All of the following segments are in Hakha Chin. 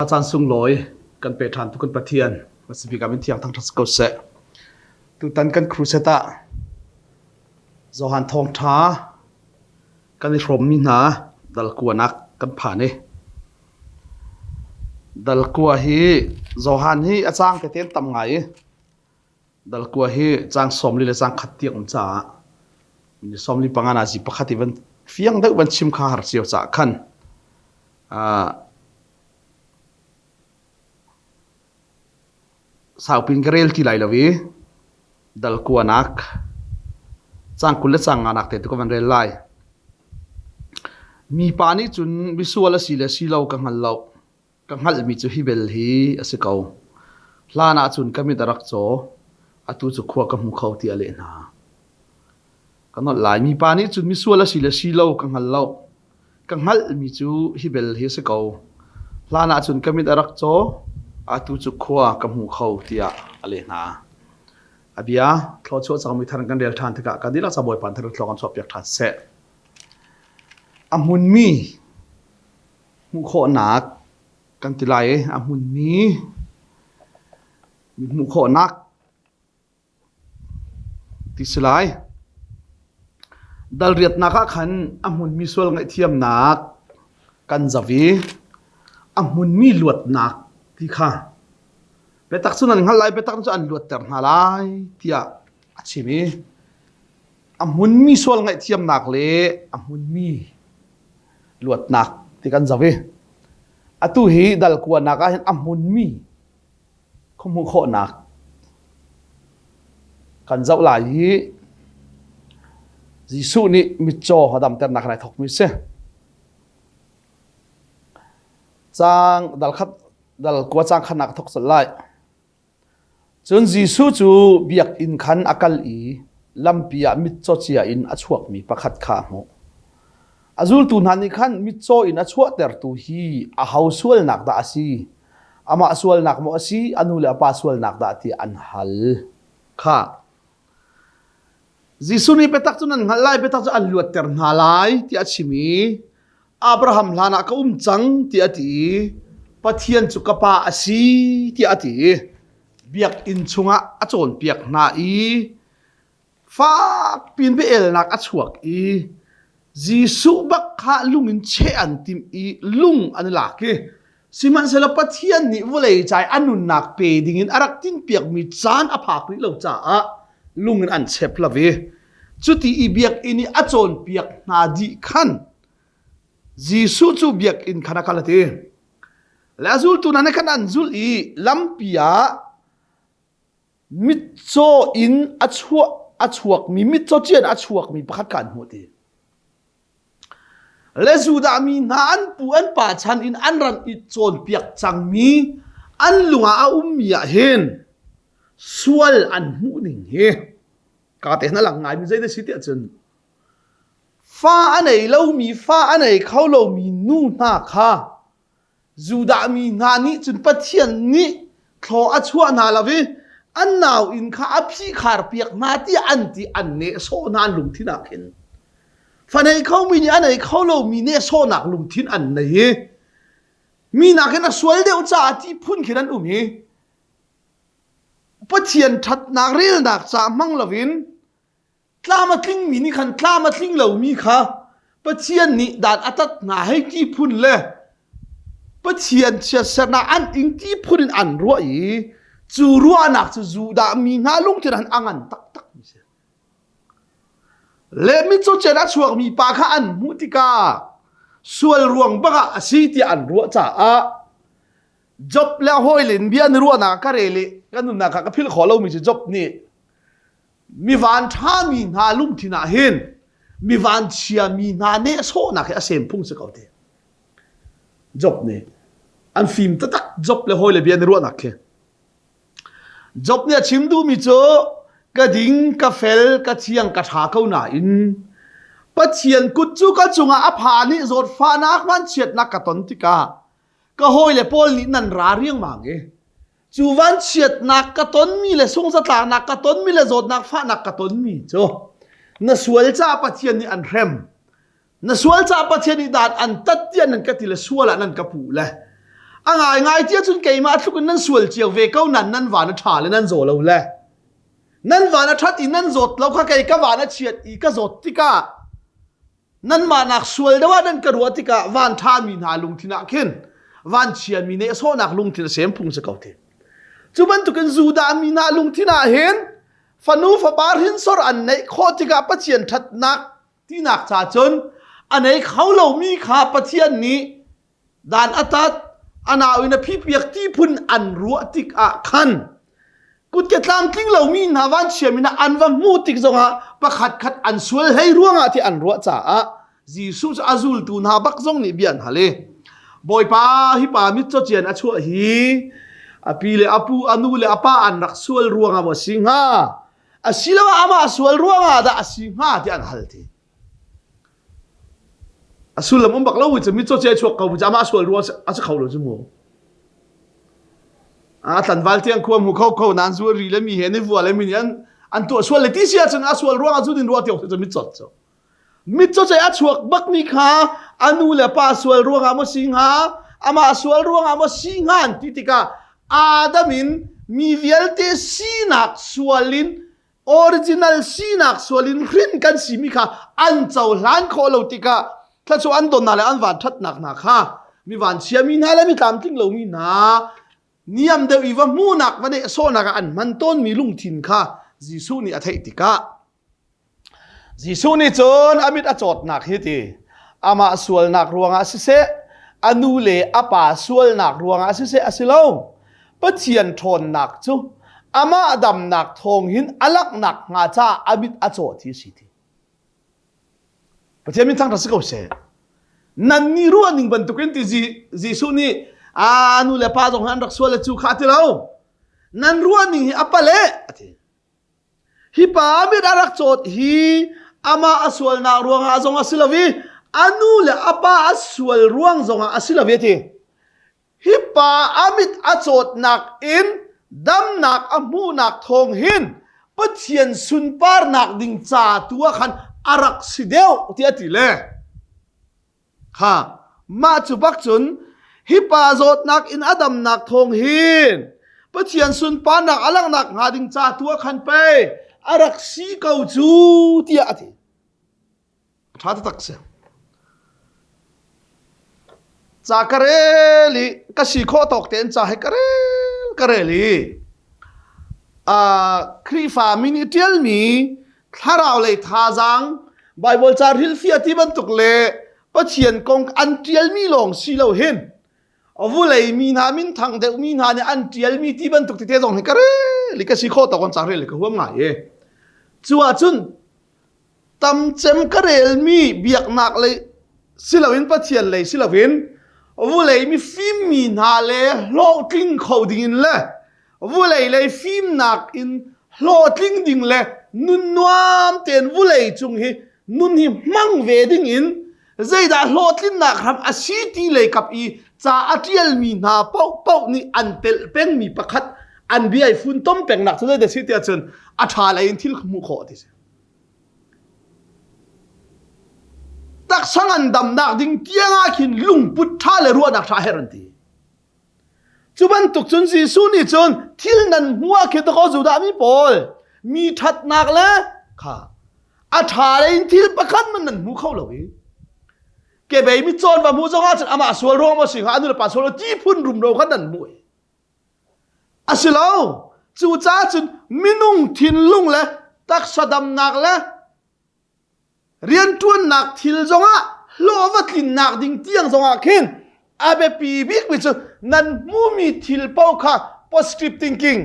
Caan sunglawi kan pe ṭhan tu kan Pathian hmasabik ah min thiang thangṭhat si ko seh. Tutan kan crusade ah Johan thawngṭha kan i hrawmmi hna dal kuanak kan phan i dal kua hi Johan hi a caang tete an tam ngai i dal kua hi caang 40 le caang khat tiang um caah ni 45 nazi pakhat i van fiang deuh van chim kha har cio caah khan Saupin ka rel ti lai lo i dal kuanak caang 20 le caang nganak te tu ka van rel lai. Mipa nih cun misual a si le si lo ka hngal lo. Ka hngalhmi cu hi bel hi a si ko. Hlan ah cun ka mit a rak caw, atu cu khua ka hmu kho tiah a leh hna. Ka nolh lai. Mipa nih cun misual a si le si lo ka hngal lo. Ka hngalhmi cu hi bel hi a si ko. Hlan ah cun ka mit a rak caw, atu cu khua ka hmu kho tiah a leh hna. A bia thluachuah cangmi thar kan rel ṭhan tikah kan dihlak ca Bawipa thar thluak an chuahpiak ṭhan seh. A hmunmi hmuh khawhnak kan ti lai i a hmunmi hmuh khawhnak Ti si lai. Dal riatnak ah khan a hmunmi sual ngaihthiamnak kan zoh i a hmunmi luatnak ti kha biatak cu nan hngalh lai, biatak cu an luatter hna lai tiah a chim i a hmunmi sual ngaihthiamnak le a hmunmi luatnak ti kan zoh i atu hi dal kuanak ah hin a hmunmi khuahmuh khawhnak kan zoh lai i Jesuh nih mitcaw a damternak in ai thawkmi si. Caang dal khat dal kua caang khatnak a thawk colh lai. Cun Jesuh cu biakinn khan a kal i lampi ah mitcaw cia in a chuakmi pakhat kha a hmuh. A zultu hna nih khan mitcaw in a chuahtertu hi aho sualnak dah a si? Amah sualnak maw a si, a nu le a pa sualnak dah tiah an hal. Kha Jesuh nih biatak cu nan hngalh lai, biatak cu an luatter hna lai tiah a chim i Abraham hlan ah ka um cang tiah a ti i Pathian cu ka pa a si tiah a ti i biakinn chungah a cawnpiak hna i Fakpiin biaelnak a chuak i Jesuh bak kha lung in cheh an timh i lung an i lak i sihmanhsehlaw Pathian nih vawlei ca i a nunnak pe dingin a rak tinhpiakmi caan a phak rih lo caah lung in an chep lo i cuti i biakinn i a cawnpiak hna dih khan Jesuh cu biakinn khan a kal a ti. Le a zultu hna nih khan an zulh i lampi ah Mitcaw in a chuah a chuakmi mitcaw cian a chuakmi pakhat kha an hmuh ti. Le Judah mi hna an pu an pa chan in an ran i cawnpiak cangmi an lungah a ummi ah hin sual an hmuh ning hi ka te na lang ngaimi zei dah si tiah cun fa a nei lomi fa a nei kho lomi nu hna kha Judah mi hna nih cun Pathian nih thlaw a chuah hna lo i an nau inn kha a phihkhar piak hna tiah an ti an nehsawh hna an lungthin ah khin. Fa nei khomi nih a nei kho lomi nehsawhnak lungthin an nei i mi nakin a sual deuh caah ti phun khin an um i Pathian ṭhatnak relnak caah hmang loin Tlam a tlingmi nih khan tlam a tling lomi kha Pathian nih dan a tat hna hei ti phun le Pathian chiatsernak an ing ti phun in an ruah i cu ruahnak cu Judah mi hna lungthin han a ngan taktak mi si. Le mitcaw cen a chuakmi pa kha an hmuh tikah sual ruang bak ah a si tiah an ruah caah Job le a hawile in bia an i ruahnak ka rel i ka nunnak kha ka philh khawh lomi cu Job nih Mi vanṭha mi hna lungthin ah hin mi vanchia mi hna nehsawhnak hi a sem phung si ko ti. Job nih an fim taktak Job le hawile bia an i ruahnak khi. Job nih a chim duhmi cu ka ding, ka fel, ka thiang, ka ṭha ko nain Pathian kut cu ka cungah a phan i zawtfahnak vanchiatnak ka ton tikah ka hawile pawl nih nan ra riangmang i Cu vanchiatnak ka tonmi le sungzatlaknak ka tonmi le zawtnak fahnak ka tonmi cu na sual caah Pathian nih an hrem. Na sual caah Pathian nih dan an tat tiah nan ka ti le sual ah nan ka puh le. A ngaingai ti ahcun keimah tluk in nan sual cio ve ko nan nan van a ṭha le nan zaw lo le. Nan van a ṭhat i nan zawt lo kha kei ka van a chiat i ka zawt tikah nanmah nak sual deuh ah nan ka ruah tikah van ṭhami hna lungthin ah khin vanchiami nih a sawhnak lungthin a sem phung si ko ti. Cu bantukin Judah mi hna lungthin ah hin fanu fapa hrinsor an neih khawh tikah Pathian ṭhatnak tinak ca cun a nei kho lomi kha Pathian nih dan a tat a nau in a phipiak ti phun an ruah tikah khan kutke tlamtling lomi hna vanchiam in an va hmuh tik zongah pakhat khat an sual hlei ruangah ti an ruah caah Jesuh cu a zultu hna bak zong nih bia an hal i Bawipa hi pa mit cawcian a chuah hi a pi le a pu a nu le a pa an rak sual ruangah maw si hnga asiloah amah sual ruangah dah a si hnga tiah an hal ti a sullam um bak lo cu mitcaw cia chuak ko cu amah sual ruang a si kho lo cu mu a tlanval tiang khua hmu kho kho nan zu ri le mi he ni vua le mi nih an an tuah sual le ti si ahcun a sual ruang ah cu din ruah tiok cu mitcawt cu mitcaw a chuak bak mi kha a nu le pa sual ruangah maw si hnga amah sual ruangah maw si hnga an ti tikah Adam in mi vialte sinak sual in original sinak sual in hrin kan simi kha an cohlan khawh lo tikah thluachuah an donnak le an van ṭhatnak hna kha mi vanchia mi hna le mi tlamtling lomi hna niam deuh i va hmuhnak va nehsawhnak ah an hman tawnmi lungthin kha Jesuh nih a theih tikah Jesuh nih cun a mit a cawtnak hi ti amah sualnak ruangah siseh a nu le a pa sualnak ruangah siseh a si lo Pathian ṭhawnnak cu amah damnak thawng hin a langhnak hnga caah a mit a cawt hi a si ti Pathian min thangṭhat si ko seh nan nih ruah ning bantukin ti Jesuh nih a nu le pa zong hi an rak sual le cu kha a ti lo nan ruah ning hi a pale a ti Hi pa mit a rak cawt hi amah a sualnak ruangah zong a si lo i a nu le a pa a sual ruang zongah a si lo i a ti. Hi pa a mit a cawtnak in damnak a hmuhnak thawng hin Pathian sunparnak ding ca tu ah khan a rak si deuh tiah a ti le. Kha mah cu bak cun hi pa zawtnak in a damnak thawng hin Pathian sunparnak a langhnak hnga ding ca tu ah khan pei a rak si ko cu tiah a ti. A ṭha taktak si. Ca ka rel i ka si khawh tawk tein ca he ka rel ka rel i uh, Khrihfa mi nih ṭialmi thlarau lei thazaang Bible ca hrilhfiah ti bantuk le Pathian kong an ṭialmi lawng si lo hin vulei mi hna minthang deuh mi hna nih an ṭialmi ti bantuk tete zong hi ka rel i ka si khawh tawk an ca rel ka huam ngai e cu ahcun tamcem ka relmi biaknak lei si loin Pathian lei si loin vulei mi fimmi hna le hlawhtling kho ding in le vulei lei fimnak in hlawhtling ding le nun nuam tein vulei cung hi nun hi hmang ve ding in zeidah hlawhtlinnak ram a si ti lei kap i ca a ṭialmi hna paohpaoh nih an telh pengmi pakhat an bia i funtom pengnak cu zeidah si tiah cun a ṭha lei in thil hmuh khawh ti si. Taksa ngandamnak ding tiangah khin lungput ṭha le ruahnak ṭha herh an ti. Cu bantuk cun Jesuh nih cun thil nan hmuh ah khin dakaw Judah mi pawl mi ṭhatnak le kha a ṭha in thil pakhat man nan hmu kho lo i kebei mi cawn va hmuh zong ah cun amah sual ruang maw si hnga a nu le pa sual ti phun rumro kha nan hmuh i a si lo cucaah cun minung thinlung le taksa damnak le Rianṭuannak thil zongah hlawh va tlinnak ding tiang zongah khin a biapi bikmi cu nan hmuhmi thil paoh kha positive thinking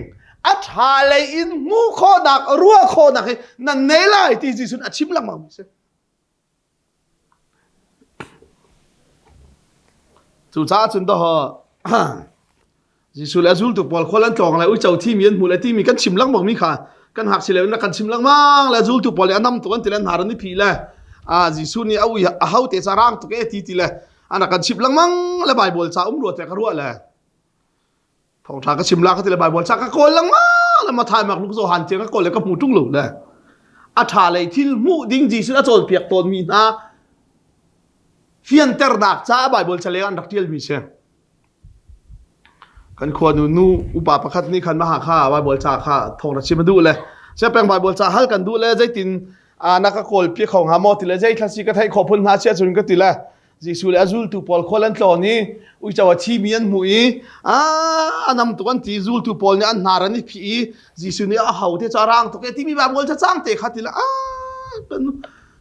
a ṭha lei in hmuh khawhnak ruah khawhnak hi nan nei lai ti Jesuh a chim lengmang mi si. Cucaah cun dawh Jesuh le a zultu pawl khual an tlawng le uico thimi an hmuh le timi kan chim lengmang mi kha kan hak si lo in kan chim lengmang le zultu pawl nih a nam tuk an ti le an hnar an i phih le ah Jesuh nih a ui a ho te ca rang tuk e ti ti le an kan chim lengmang le Bible ca um rua te ka ruah le thawngtha ka chim la ka ti le Bible ca ka kawl lengmang le Mathai Mark Luke Johan tiang ka kawl le ka hmu tung lo le a tha lei thil hmuh ding Jesuh a cawnpiak tawn mi hna fianternak caah Bible ca leng an rak tial mi si. Kan khua nu nu upa pakhat nih khan maha kha Bible ca kha thawng na chim a duh le sia peng Bible ca hal kan duh le zeitin na ka kawl pi kho hnga maw ti le zei thla si ka theih khawh phun hna sia cun ka ti le Jesuh le a zultu pawl khual an tlawn i uico a thimi an hmuh i a nam tuk an ti zultu pawl nih an hnar an i phih i Jesuh nih a ho te cu a rang tuk e timi Bible ca cang te kha ti le a kan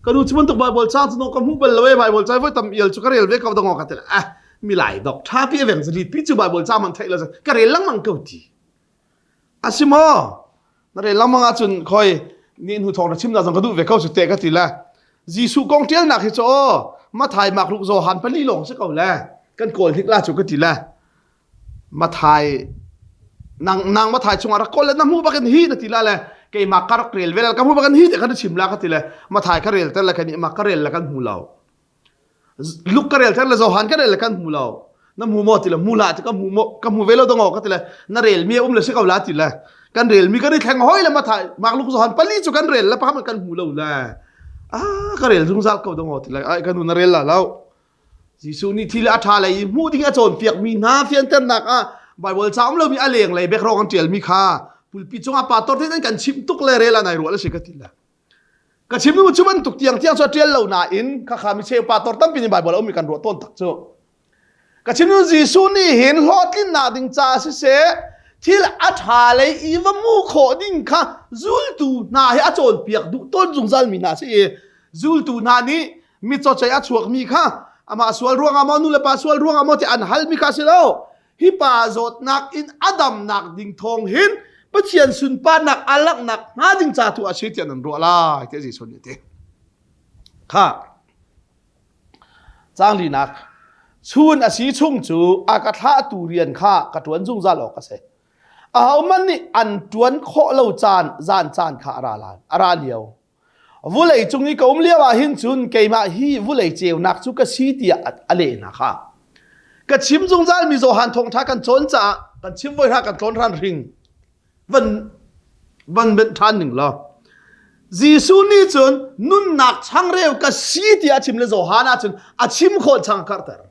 ka nu cu bantuk Bible cang cu no ka hmuh bal lo e Bible ca voi tam ial cu ka rel ve ko dong ka ti le ah milai dok tha pi aveng zalit pi cu Bible ca man theih lo ka rel lengmang ko ti a si maw na rel lengmang ahcun khoi ni hnu thawng na chim na zong ka duh ve ko su te ka ti le Jesuh kong tialnak hi cu aw Mathai Mark Luke Johan pali lawng si ko le kan kawl hnik la cu ka ti le Mathai nang nang Mathai chungah rak kawl le na hmu bakin hi na ti la le keimah ka rak rel ve ka hmu bakin hi te kan chim la ka ti le Mathai ka rel ter le kan mak ka rel le kan hmu lo Luke ka rel ter le Johan ka rel le kan hmu lo na hmu maw ti le hmu la ti ka hmu maw ka hmu ve lo dong ka ti le na rel mi um le si ko la ti le kan rel mi kan i thleng hoi le Mathai Mark Luke Johan pali cu kan rel le pakhat kan hmu lo le ah ka rel zungzal ko dong ti le ai ka nu na rel la lo Jesuh nih thil a ṭha lei i hmuh ding a cawnpiakmi hna fianternak ah Baibal ca um lomi a lenglei bekrawng an ṭialmi kha pulpi cungah pastor te an kan chimh tuk le rel an ai ruah le si ka ti le. Ka chim cu bantuk tiang tiang cu a ṭial lo nain khakha mi cheu pastor tampi nih Baibal a ummi kan ruah tawn tak cu. Ka chim cu Jesuh nih hin hlawhtlinnak ding ca siseh thil a ṭha lei i va hmuh khawh ding kha zultu hna hi a cawnpiak duh tawn zungzalmi hna a si i zultu hna nih mitcaw cei a chuakmi kha amah sual ruangah maw nulepa sual ruangah maw ti an halmi kha si lo hi pa zawtnak in a damnak ding thawng hin Pathian sunparnak a langhnak hnga ding ca tu a si tiah nan ruah lai tiah Jesuh nih a ti kha caang linak chun a si chung cu a ka thlahtu rian kha ka ṭuan zungzal awk a si ahohmanh nih an ṭuan khawh lo caan zan caan kha a ra lai a ra lio Vulei cung i ka um lio ah hin cun keimah hi vulei ceunak cu ka si tiah a leh hna kha. Ka chim zungzal mi Johan thawngṭha kan cawn caah kan chim voi hra kan tlawn hran hring van van benh ṭhan ning law Jesuh nih cun nunnak changreu ka si tiah a chim le Johan ah cun a chim khawh chang karhter.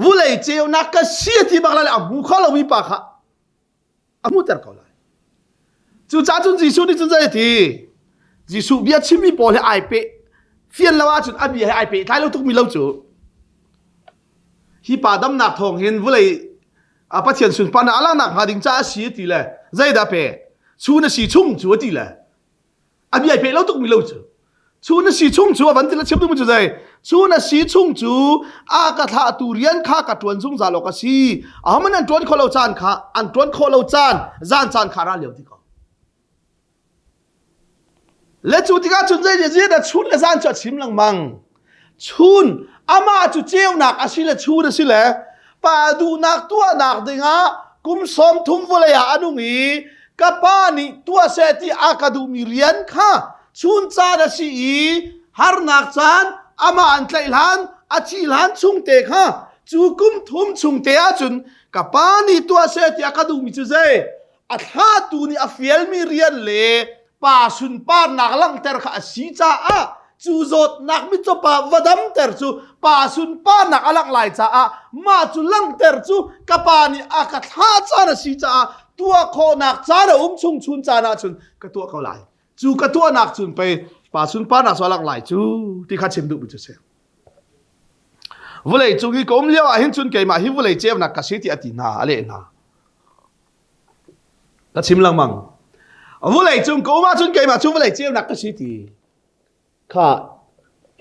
Vulei ceunak ka si a ti bak lai le a hmu kho lomi pa kha a hmuhter ko lai. Cucaah cun Jesuh nih cun zei a ti? Jesuh bia chimmi pawl he ai peh fian lo ahcun a bia he ai pehtlai lo tukmi lo cu. Hi pa damnak thawng hin vulei a Pathian sunparnak a langhnak hnga ding caah a si a ti le zeidah pe chun a si chung cu a ti le a bia pe lo tukmi lo cu chun a si chung cu a van ti la chim duhmi cu zei chun a si chung cu a ka thlahtu rian kha ka ṭuan zungzal awk a si ahohmanh an ṭuan khawh lo caan kha an ṭuan khawh lo caan zan caan kha ra lio ti ko le cu tikah cun zei zei dah chun le zan cu a chim lengmang Chun amah cu ceunak a si le chun a si le pa duhnak tuahnak dingah kum 30 vawlei ah a nung i ka pa nih tuah seh ti a ka duhmi rian kha chun caan a si i harnak caan amah an tlaih hlan a thih hlan chung te kha cu kum thum chung te ahcun ka pa nih tuah seh ti a ka duhmi cu zei a thlahtu nih a fialmi rian le pa sunparnak langhter kha a si caah cu zawtnak mitcawpa va damter cu pa sunparnak a langh lai caah mah cu langhter cu ka pa nih a ka thlah caan a si caah tuah khawhnak caan a um chung chun caan ahcun ka tuah ko lai cu ka tuahnak cun pei pa sunparnak cu a langh lai cu ti kha chim duhmi cu si vulei cung i ka um lio ah hin cun keimah hi vulei ceunak ka si ti a ti hna a leh hna Ka chim lengmang. Vulei cung ka um ahcun keimah cu vulei ceunak ka si ti. Kha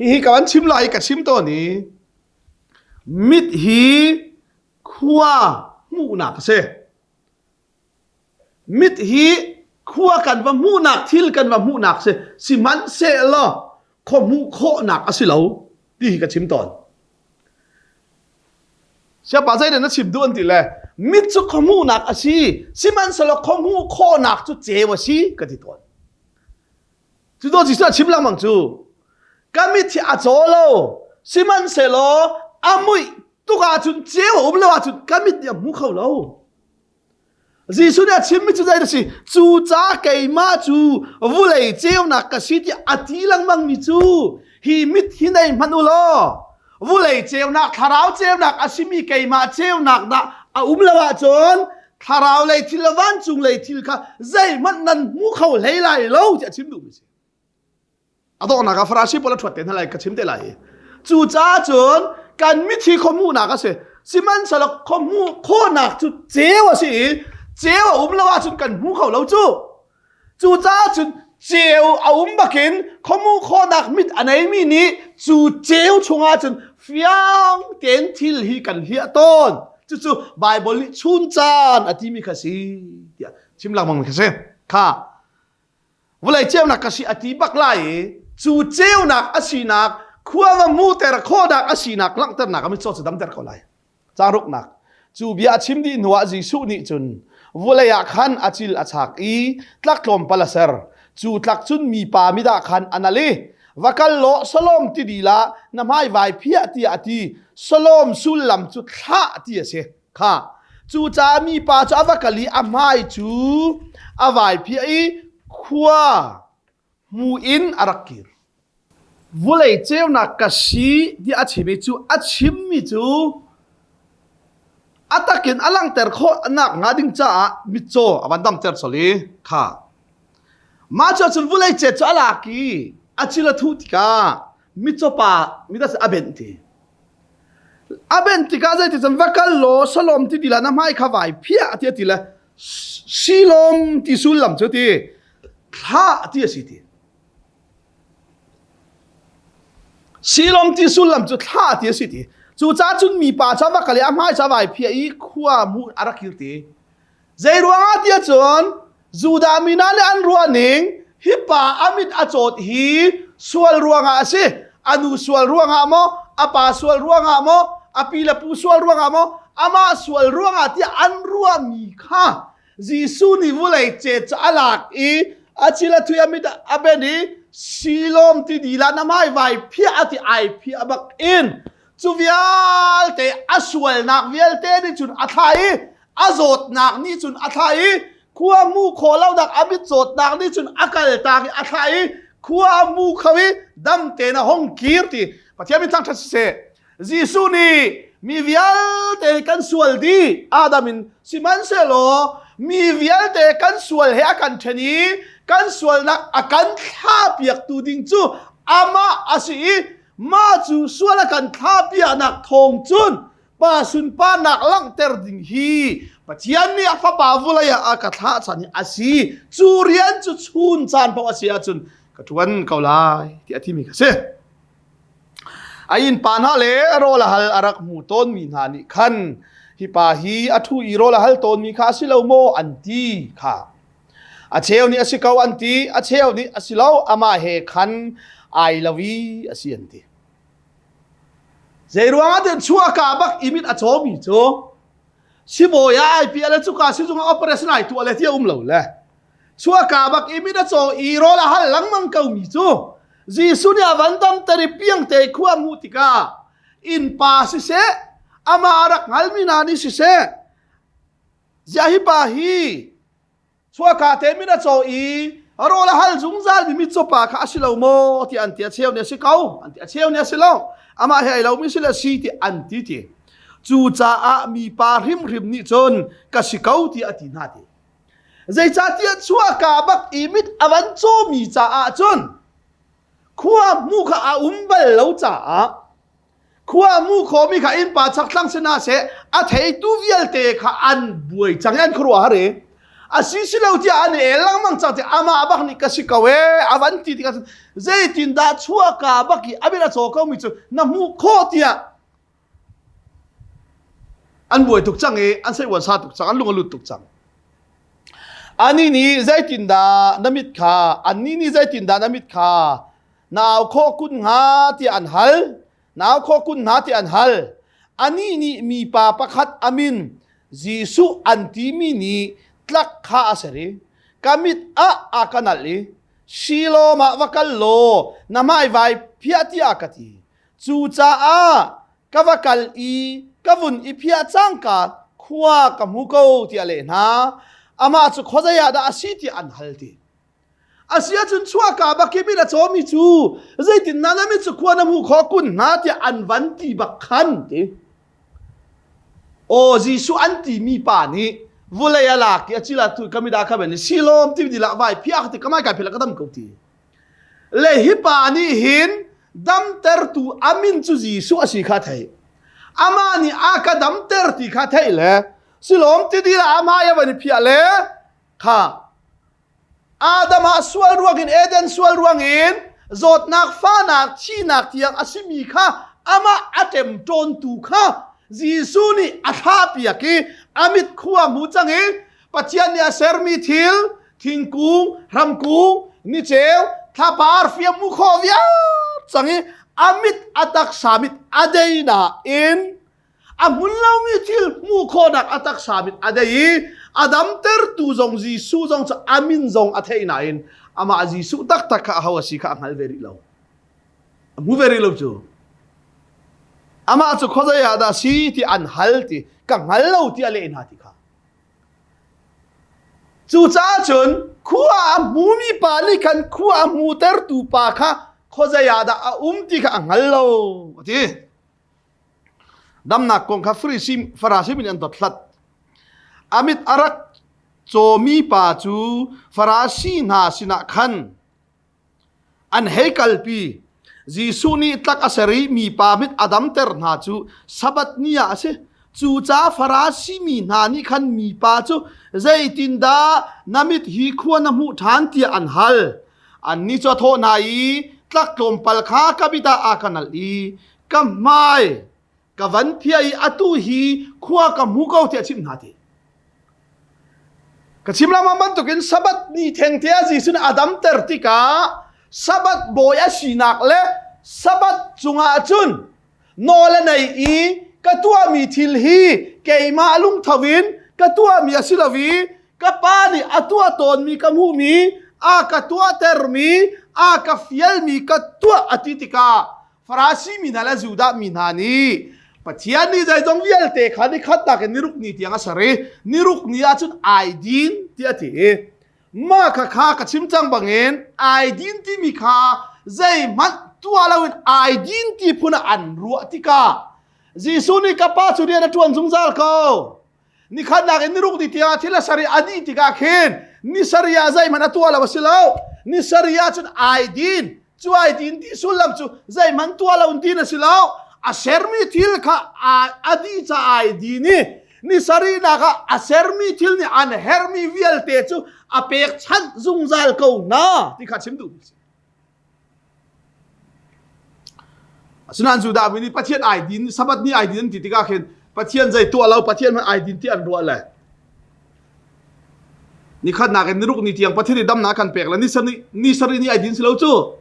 hihi ka van chim lai ka chim tawn i mit hi khua hmuhnak a si. Mit hi khua kan va hmuhnak thil kan va hmuhnak si sihmanhsehlaw khua hmuh khawhnak a si lo ti hi ka chim tawn. Siapa zeidah na chim duh an ti le mit cu khuahmuhnak a si sihmanhsehlaw khuahmuh khawhnak cu ceu a si ka ti tawn. Cu to Jesuh a chim lengmang cu ka mit hi a caw lo sihmanhsehlaw a muih tuk ahcun ceu a um lo ahcun ka mit nih a hmu kho lo. Jesuh nih a chimmi cu zei a si? Cucaah keimah cu vulei ceunak ka si tiah a ti lengmangmi cu hi mit hi nei hmanh u law vulei ceunak thlarau ceunak a simi keimah ceunak dah A um lo ahcun thlarau lei thil le vancung lei thil kha zeihmanh nan hmu kho hlei lai lo tiah chim duhmi si. A donghnak ah Farasi pawl a ṭhuat te hna lai ka chim te lai i. Cucaah cun kan mithi khuahmuhnak a si. Sihmanhsehlaw khuahmuh khawhnak cu ceu a si i ceu a um lo ahcun kan hmu kho lo cu. Cucaah cun ceu a um bakin khuahmuh khawhnak mit a neimi nih cu ceu chungah cun fiang tein thil hi kan hliah tawn. Cucu Baibal nih chun caan a timi kha si tiah chim lengmang kha si. Kha Vawlei ceunak ka si a ti bak lai i cu ceunak a sinak khua va hmuhter khawhnak a sinak langhternak a mitcaw cu damter ko lai. Caang Cu bia a chim dih hnuah Jesuh nih cun vawlei ah khan a cil a chak i tlak tlawmpal a ser. Cu tlak cun mipa mit ah khan a nal i va kal law Salom ti dil ah na hmai vai phiah tiah a ti. Salom sullam cu thlah ti a si. Kha cucaah mipa cu a va kal i a hmai cu a vai phiah i khua hmu in a rak kir. Vulei ceunak ka si tiah a chim i cu a chimmi cu a takin a langhter khawh nak hnga ding caah mitcaw a van damter colh i kha mah cu cun vulei cet cu a lak i a cil a thuh tikah mitcaw pa mit a benh ti. A ben tikah zeiticun va kal law Shalom ti ti la na hmai kha vai phiah ti a ti le Silom ti sullam cu ti thlah ti a si ti. Silom ti sullam cu thlah ti a si ti. Cucaah cun mipa ca va kal i a hmai ca vai phiah i khua mu a rak kir ti. Zei ruangah tiah cun Judah mi hna nih an ruah ning hi pa a mit a cawt hi sual ruangah a si. A nu sual ruangah maw, a pa sual ruangah maw, a pi le pu sual ruangah maw, amah sual ruangah tiah an ruahmi kha Jesuh nih vulei cet cu a lak i a cil a thui a mit a ben i Silom ti dila na hmai vai phiah a ti ai phiah bak in cu vialte a sualnak vialte nih cun a thlah i a zawtnak nih cun a thlah i khua hmu khawh lonak a mit zawtnak nih cun a kaltak i a thlah i khua a hmu kho i dam tein a hong kir ti Pathian min thangṭhat siseh Jesuh nih mi vialte kan sual dih Adam in sihmanhsehlaw mi vialte kan sual he a kan ṭhen i kan sualnak a kan thlahpiaktu ding cu amah a si i mah cu sual a kan thlahpiaknak thawng cun pa sunparnak langhter ding hi Pathian nih a fapa vulei ah a ka thlah chan hi a si cu rian cu chun caan paoh a si ahcun ka ṭuan ko lai ti a timi ka si a innpa hna le rawl a hal a rak hmu tawnmi hna nih khan hi pa hi a ṭhu i rawl a hal tawnmi kha a si lo maw an ti kha a cheu nih a si ko an ti a cheu nih a si lo amah he khan ai lo i a si an ti Zeiruangah tiah chuahka bak i mit a cawmi cu sibawi ah ai piah le cuka sizung ah operation ai tuah le ti a um lo le chuahka bak i mit a caw i rawl a hal lengmang ko mi cu Jesuh nih a van damter i piangte khua hmuh tikah innpa siseh amah a rak hngalmi hna nih siseh ziah hi pa hi Chuahka te min a caw i rawl a hal zungzal mi mitcawpa kha a si lo maw ti an ti a cheu nih a si ko an ti a cheu nih a si lo amah he ai lomi si le si ti an ti ti cucaah mipa hrimhrim nih cun ka si ko ti a ti hna ti zeicahtiah chuahka bak i mit a van cawmi caah cun khua hmu kha a um bal lo caah Khua mu khomi kha innpa chakthlang si hna seh a theitu vialte kha an buai cang i an khuaruah har i a si si lo tiah an i el lengmang cang tiah amah bak nih ka si ko ee a van ti tikah zeitindah chuahka bak i a mit a caw komi cu na hmuh khawh tiah an buai tuk cang i an seiuan sa tuk cang an lung a lut tuk cang anih nih zeitindah na mit kha annih nih zeitindah na mit kha nau khawh kun hnga tiah an hal nau khawh kun hna tiah an hal anih nih mipa pakhat a min Jesuh an timi nih tlak kha a ser i ka mit ah a ka nalh i Shilom ah va kal law na hmai vai phiah tiah ka ti cucaah ka va kal i ka vun i phiah cangka khua ka hmu ko tiah leh hna amah cu khuazei ah dah a si tiah an hal ti Asiahcun chuahka bak i mit a cawmi cu zeitin na mit cu khua na hmuh khawh kun hna tiah an van ti bak khan ti. Aw Jesuh an timi pa nih vulei a lak i a cil ah tu kamida kha ben silom ti di la vai phiak ti kamai kai phela ka dam ko ti. Le hi pa nih hin damtertu amin cu Jesuh a si kha thei. Amah nih a ka damter ti kha thei le silom ti di la amah ya van i phiah le kha Adam ah sual ruangin Eden sual ruangin zawtnak fahnak thihnak tiang a simi kha amah a ṭemṭawntu kha Jesuh nih a thlahpiak i a mit khua hmu cang i Pathian nih a sermi thil thingkung ramkung niceu thlapa arfi a hmuh khawh viar cang i a mit a taksa mit a dei nain A hmun lomi thil hmuh khawhnak a taksa mit a dei i a damtertu zong Jesuh zong cu a min zong a theih nain amah Jesuh taktak kha aho a si kha a hngal ve rih lo. A hmu ve rih lo cu. Amah cu khuazei ah dah si ti an hal ti ka hngal lo ti a leh hna ti kha. Cucaah cun khua a hmumi pa nih khan khua a hmutertu pa kha khuazei ah dah a um ti kha a hngal lo a ti. Damnak kong kha Farasi mi nih an dothlat. A mit a rak cawmi pa cu Farasi hna sinah khan an hei kalpi. Jesuh nih tlak a ser i mipa mit a damter hna cu Sabbath ni ah a si. Cucaah Farasi mi hna nih khan mipa cu zeitindah na mit hi khua na hmuh ṭhan tiah an hal. Annih cu a thawh hna i tlak tlawmpal kha ka mit ah a ka nalh i ka hmai ka van phiah i atu hi khua ka hmu ko tiah chimh hna ti. Ka chim lengmang bantukin Sabbath ni thengte ah Jesuh nih a damter tikah Sabbath bawi a sinak le Sabbath cungah cun nawl a nei i ka tuahmi thil hi keimah lungtho in ka tuahmi a si lo i ka pa nih a tuah tawnmi ka hmuhmi a ka tuahtermi a ka fialmi ka tuah a ti tikah Farasi mi hna le Judah mi hna nih Pathian nih zeizong vialte kha ni khatnak in niruk ni tiang a ser i niruk ni ahcun ai din ti a ti i mah kha kha ka chim cang bangin ai din timi kha zeihmanh tuah loin ai din ti phun ah an ruah tikah Jesuh nih ka pa cu rian a ṭuan zungzal ko Nikhatnak in niruk ni tiangah thil a ser i a dih tikah khin ni sarih ah zeihmanh a tuah lo a si lo. Ni sarih ah cun ai din. Cu ai din ti sullam cu zeihmanh tuah lo in din a si lo. A sermi thil kha a dih ca ai din i ni sarihnak ah a sermi thil nih an herhmi vialte cu a pekchanh zungzal ko hna ti kha chim duhmi a si. Asinain Judah mi nih Pathian ai din, Sabbath ni ai din an ti tikah khin Pathian zei tuah lo, Pathian hmanh ai din ti an ruah le. Nikhatnak in niruk ni tiang Pathian nih damnak a kan pek le ni sarih ni sarih ni ai din si lo cu.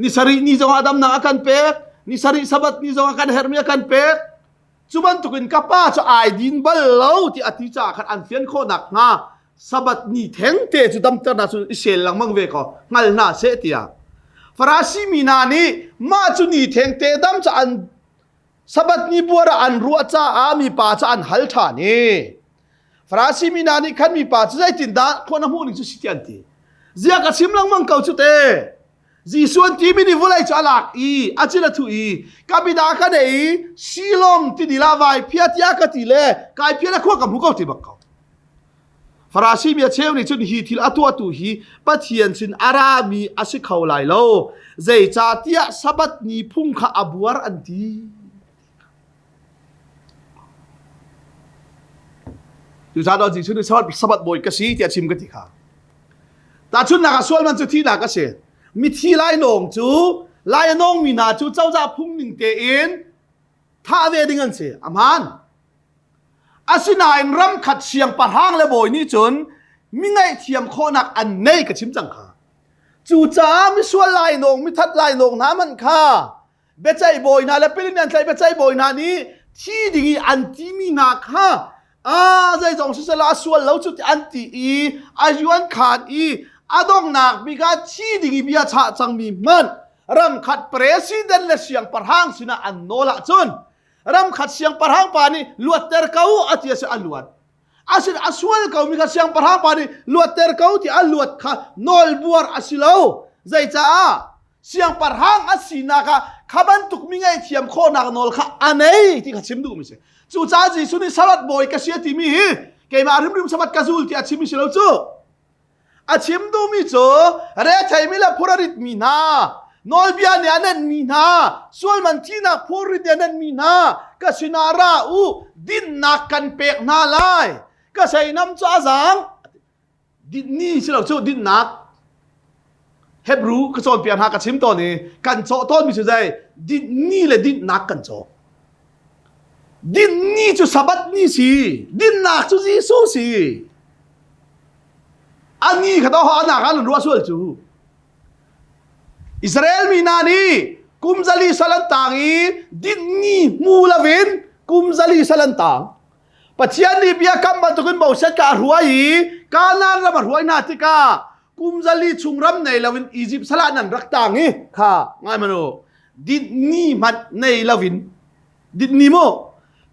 Ni sarih ni zongah damnak a kan pek, ni sarih Sabbath ni zongah kan herhmi a kan pek. Cu bantukin ka pa cu ai din bal lo ti a ti caah khan an fian khawh nakhnga Sabbath ni thengte cu damternak cu i sel lengmang ve ko hngal hna seh tiah. Farasi mi hna nih mah cu ni thengte dam cu an Sabbath ni buar ah an ruah caah mipa cu an hal ṭhan i Farasi mi hna nih khan mipa cu zeitindah khua na hmuh ning cu si ti an ti. Zia ka chim lengmang ko cu te. Jesuh an timi nih vawlei cu a lak i a cil a thuh i ka bida ka nei i silom ti dil ah vai phia tiah ka ti le kai phia le khua ka hmu ko ti bak ko. Farasi mi a cheu nih cun hi thil a tuahtu hi Pathian sin a rami a si kho lai lo. Zeicahtiah Sabbath ni phung kha a buar an ti. Cucaah Jesuh nih Sabbath bawi ka si tiah chim ka ti kha. Tahchunhnak ah sual man cu thihnak a si. Mithi lainawng cu lai a nawngmi hna cu cozah phung ning tein thah ve ding an si. A hmaan. Asinain ramkhat siangpahrang le bawi nih cun mi ngaihthiam khawhnak an nei ka chim cang kha. Cucaah misual lainawng, mithat lainawng hna hmanh kha biaceih bawi hna le pilin an tlaih biaceih bawi hna nih thi ding i an timi hna kha a zeizong sisela a sual lo cu ti an ti i a yuan khan i a donghnak bik ah thi ding i bia chah cangmi hmanh ramkhat president le siangpahrang sinah an nawl ahcun ramkhat siangpahrang pa nih luatter ko a ti a si a luat asin a sual ko mi kha siangpahrang pa nih luatter ko ti a luat kha nawlbuar a si lo zeicaah siangpahrang a sinak ah Kha bantuk mi ngaihthiam khawhnak nawl kha a nei ti kha chim duhmi si. Cucaah Jesuh nih Sabbath bawi ka si a timi hi keimah hrimhrim Sabbath ka zul ti a chimmi si lo cu. A chim duhmi cu retheimi le phur a ritmi hna, nawlbia nih a nenhmi hna, sualman thihnak phurrit nih a nenhmi hna, ka sinah ra u, dinnak kan pek hna lai. Ka seinam cu a zaang. Dinni si lo cu dinnak. Hebrew ka cawnpiak hna ka chim tawn i kan cawh tawnmi cu zei dinni le dinnak kan cawh. Dinni cu Sabbath ni si, dinnak cu Jesuh si. Ani kha to anak ah nan ruah sual cu. Israel mi hna nih kum zali sal an tang i dinni hmu loin kum zali sal an tang. Pathian nih biakam bantukin Moses ka a hruai i Kanaan ram a hruai hna tikah kum zali chung ram nei loin Egypt sal ah nan rak tang i kha ngai manu dinni hmanh nei loin Dinni mu.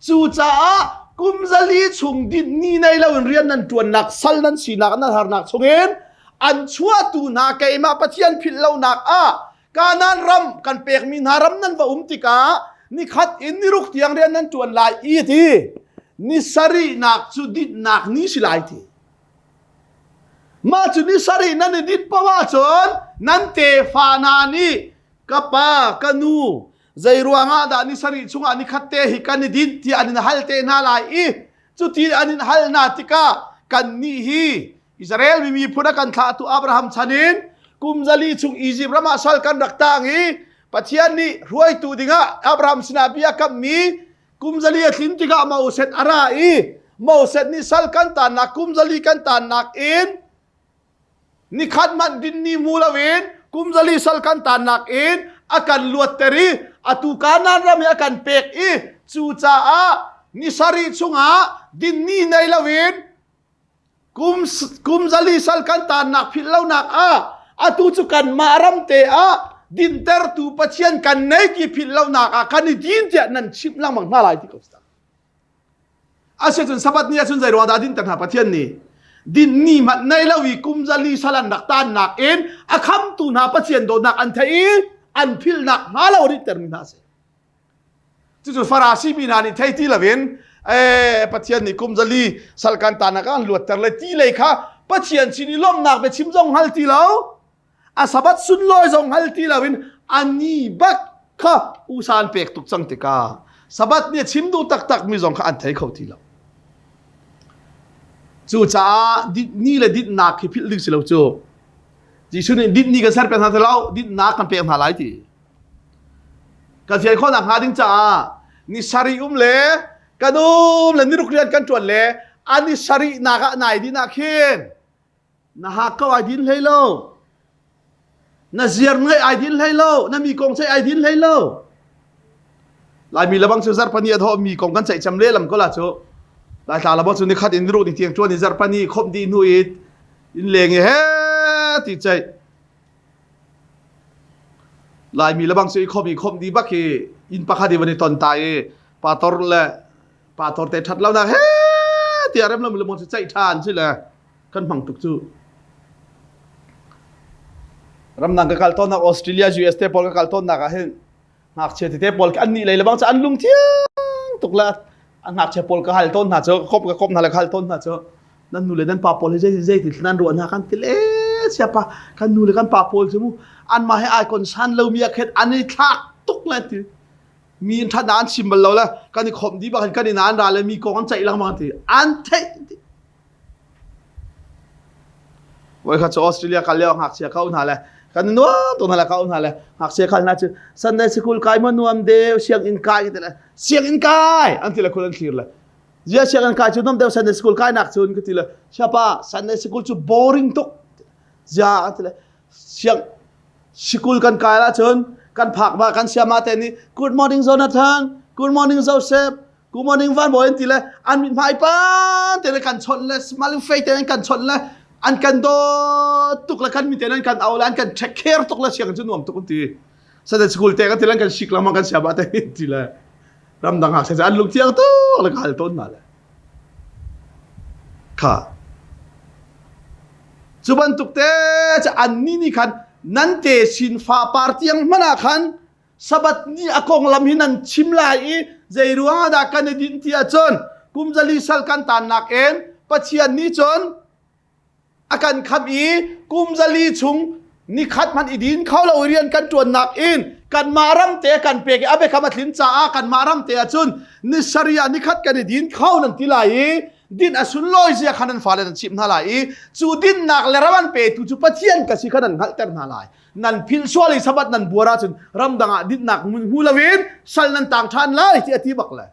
Cucaah kum zali chung dinni nei loin rian nan ṭuannak sal nan sinak nan harnak chungin an chuahtu hna keimah Pathian philh lonak ah Kanaan ram kan pekmi hna ram nan va um tikah nikhat in niruk tiang rian nan ṭuan lai i ti ni sarihnak cu dinhnak ni si lai ti. Mah cu ni sarih nan i dinh paoh ahcun nan tefa hna nih ka pa ka nu Zei ruangah dah ni sarih chungah ni khat te hi kan i dinh tiah an in hal te hna lai i cuti an in hal hna tikah kannih hi Israel mi miphun a kan thlahtu Abraham chan in kum zali chung Egypt ram ah sal kan rak tang i Pathian nih hruaitu dingah Abraham sinah bia kammi kum zali a tlin tikah Moses a ra i Moses nih sal kan tannak kum zali kan tannak in Nikhat hmanh dinni hmu loin kum zali sal kan tannak in a kan luatter i atu Kanaan ram hi a kan pek i cucaah ni sarih chungah dinni nei loin kum kum zali sal kan tannak philh lonak ah atu cu kanmah ram te ah dintertu Pathian kan nei ti philh lonak ah kan i din tiah nan chimh lengmang hna lai ti ko. Asicun Sabbath ni ahcun zei ruang dah dinter hna Pathian nih? Din ni hmanh nei lo i kum zali sal an rak tannak in a khamtu hna Pathian dawtnak an theih i an philhnak hnga lo rintermi hna a si. Cucu Farasi mi hna nih thei ti loin eh, Pathian nih kum zali sal kan tanak ah an luatter le ti lei kha Pathian sin i lawmhnak biachim zong hngal ti lo a sabat sunlawi zong hngal ti loin ani bak kha usa an pek tuk cang tikah sabat nih a chim duh taktak mi zong kha an thei kho ti lo cucaah ni le dinhnak hi philh ding si lo cu Jesuh nih dinhni kan ser pek hna ti lo dinhnak kan pek hna lai ti kan fian khawhnak hnga ding caah ni sarih um le kan um le niruk rian kan ṭuan le ani sarih nak ah nai din ah khin Na hak ko ai din hlei lo. Na ziar ngai ai din hlei lo. Na mi kong ceih ai din hlei lo. Laimi lebang cu zarhpani a thawh mi kong kan ceih cem lehlam ko la cu. Laitla lebang cu nikhat in ru ni tiang tuan i zarhpani khomh dih hnu i in leng i he ti ceih. Laimi lebang cu i khomh i khomh dih bak hi inn pakhat i van i ton ta i pator le pator te that lo nak he tiah rem lo le mon cu ceih than si le kan hmang tuk cu ramdang ka kal tawnnak Australia US te pawl ka kal tawnnak ah hin ngakchia tete pawl an nih lei lebang cu an lung thiang tuk la an ngakchia pawl ka hal tawn hna cu kop ka kop hna le ka hal tawn hna cu nan nu le nan pa pawl hi zei zei ti nan ruah hna kan ti le siapa kan nu le kan pa pawl cu mu an mah he ai kon san lo mi a khet an i thlak tuk le ti mi in that an chim bal lo le kan i khom di bak kan in an ra le mi kong an ceih lengmang ti an theih Voikhat cu Australia kal lio ngakchia ka hna le kan nuam tuk hna le ka hna le ngakchia khal hna cu Sunday school kai ma nuam deu sianginn kai ti le sianginn kai an ti le khul an thlir le zia sianginn kai cu nuam deu Sunday school kai nak cun ka ti le siapa Sunday school cu boring tuk zia an ti le siang sikul kan kai la cun kan phak ba kan siama te nih good morning Jonathan good morning Joseph Good morning van bawi an ti le an mithmai pan te le kan chawnh le smiling face te an kan chawnh le an kan dawt tuk le kan mi te an kan au le an kan take care tuk le siang cu nuam tuk an ti Sunday school te kan ti le kan sik lengmang kan siaba te ti le ramdang ah an lung thiang tuk le ka hal tawn hna le kha cu bantuk te an ni ni khan nan te sin fa par tiang hmana khan. Sabbath ni a konglam hi nan chim lai i zei ruangah dah kan i dinh ti ahcun kum zali sal kan tannak in Pathian nih cun a kan khamh i kum zali chung nikhat hmanh i din kho lo i rian kan ṭuannak in kanmah ram te kan pek i a biakam a tlin caah kanmah ram te ahcun ni sarih ah nikhat kan i din kho nan ti lai i din a sunlawi zia kha nan fale nan chimh hna lai i cu dinnak le ram an petu cu Pathian ka si kha nan hngalhter hna lai. Nan philh sual i Sabbath nan buar ahcun ramdang ah dinhnak hmu loin sal nan tang ṭhan lai ti a ti bak le.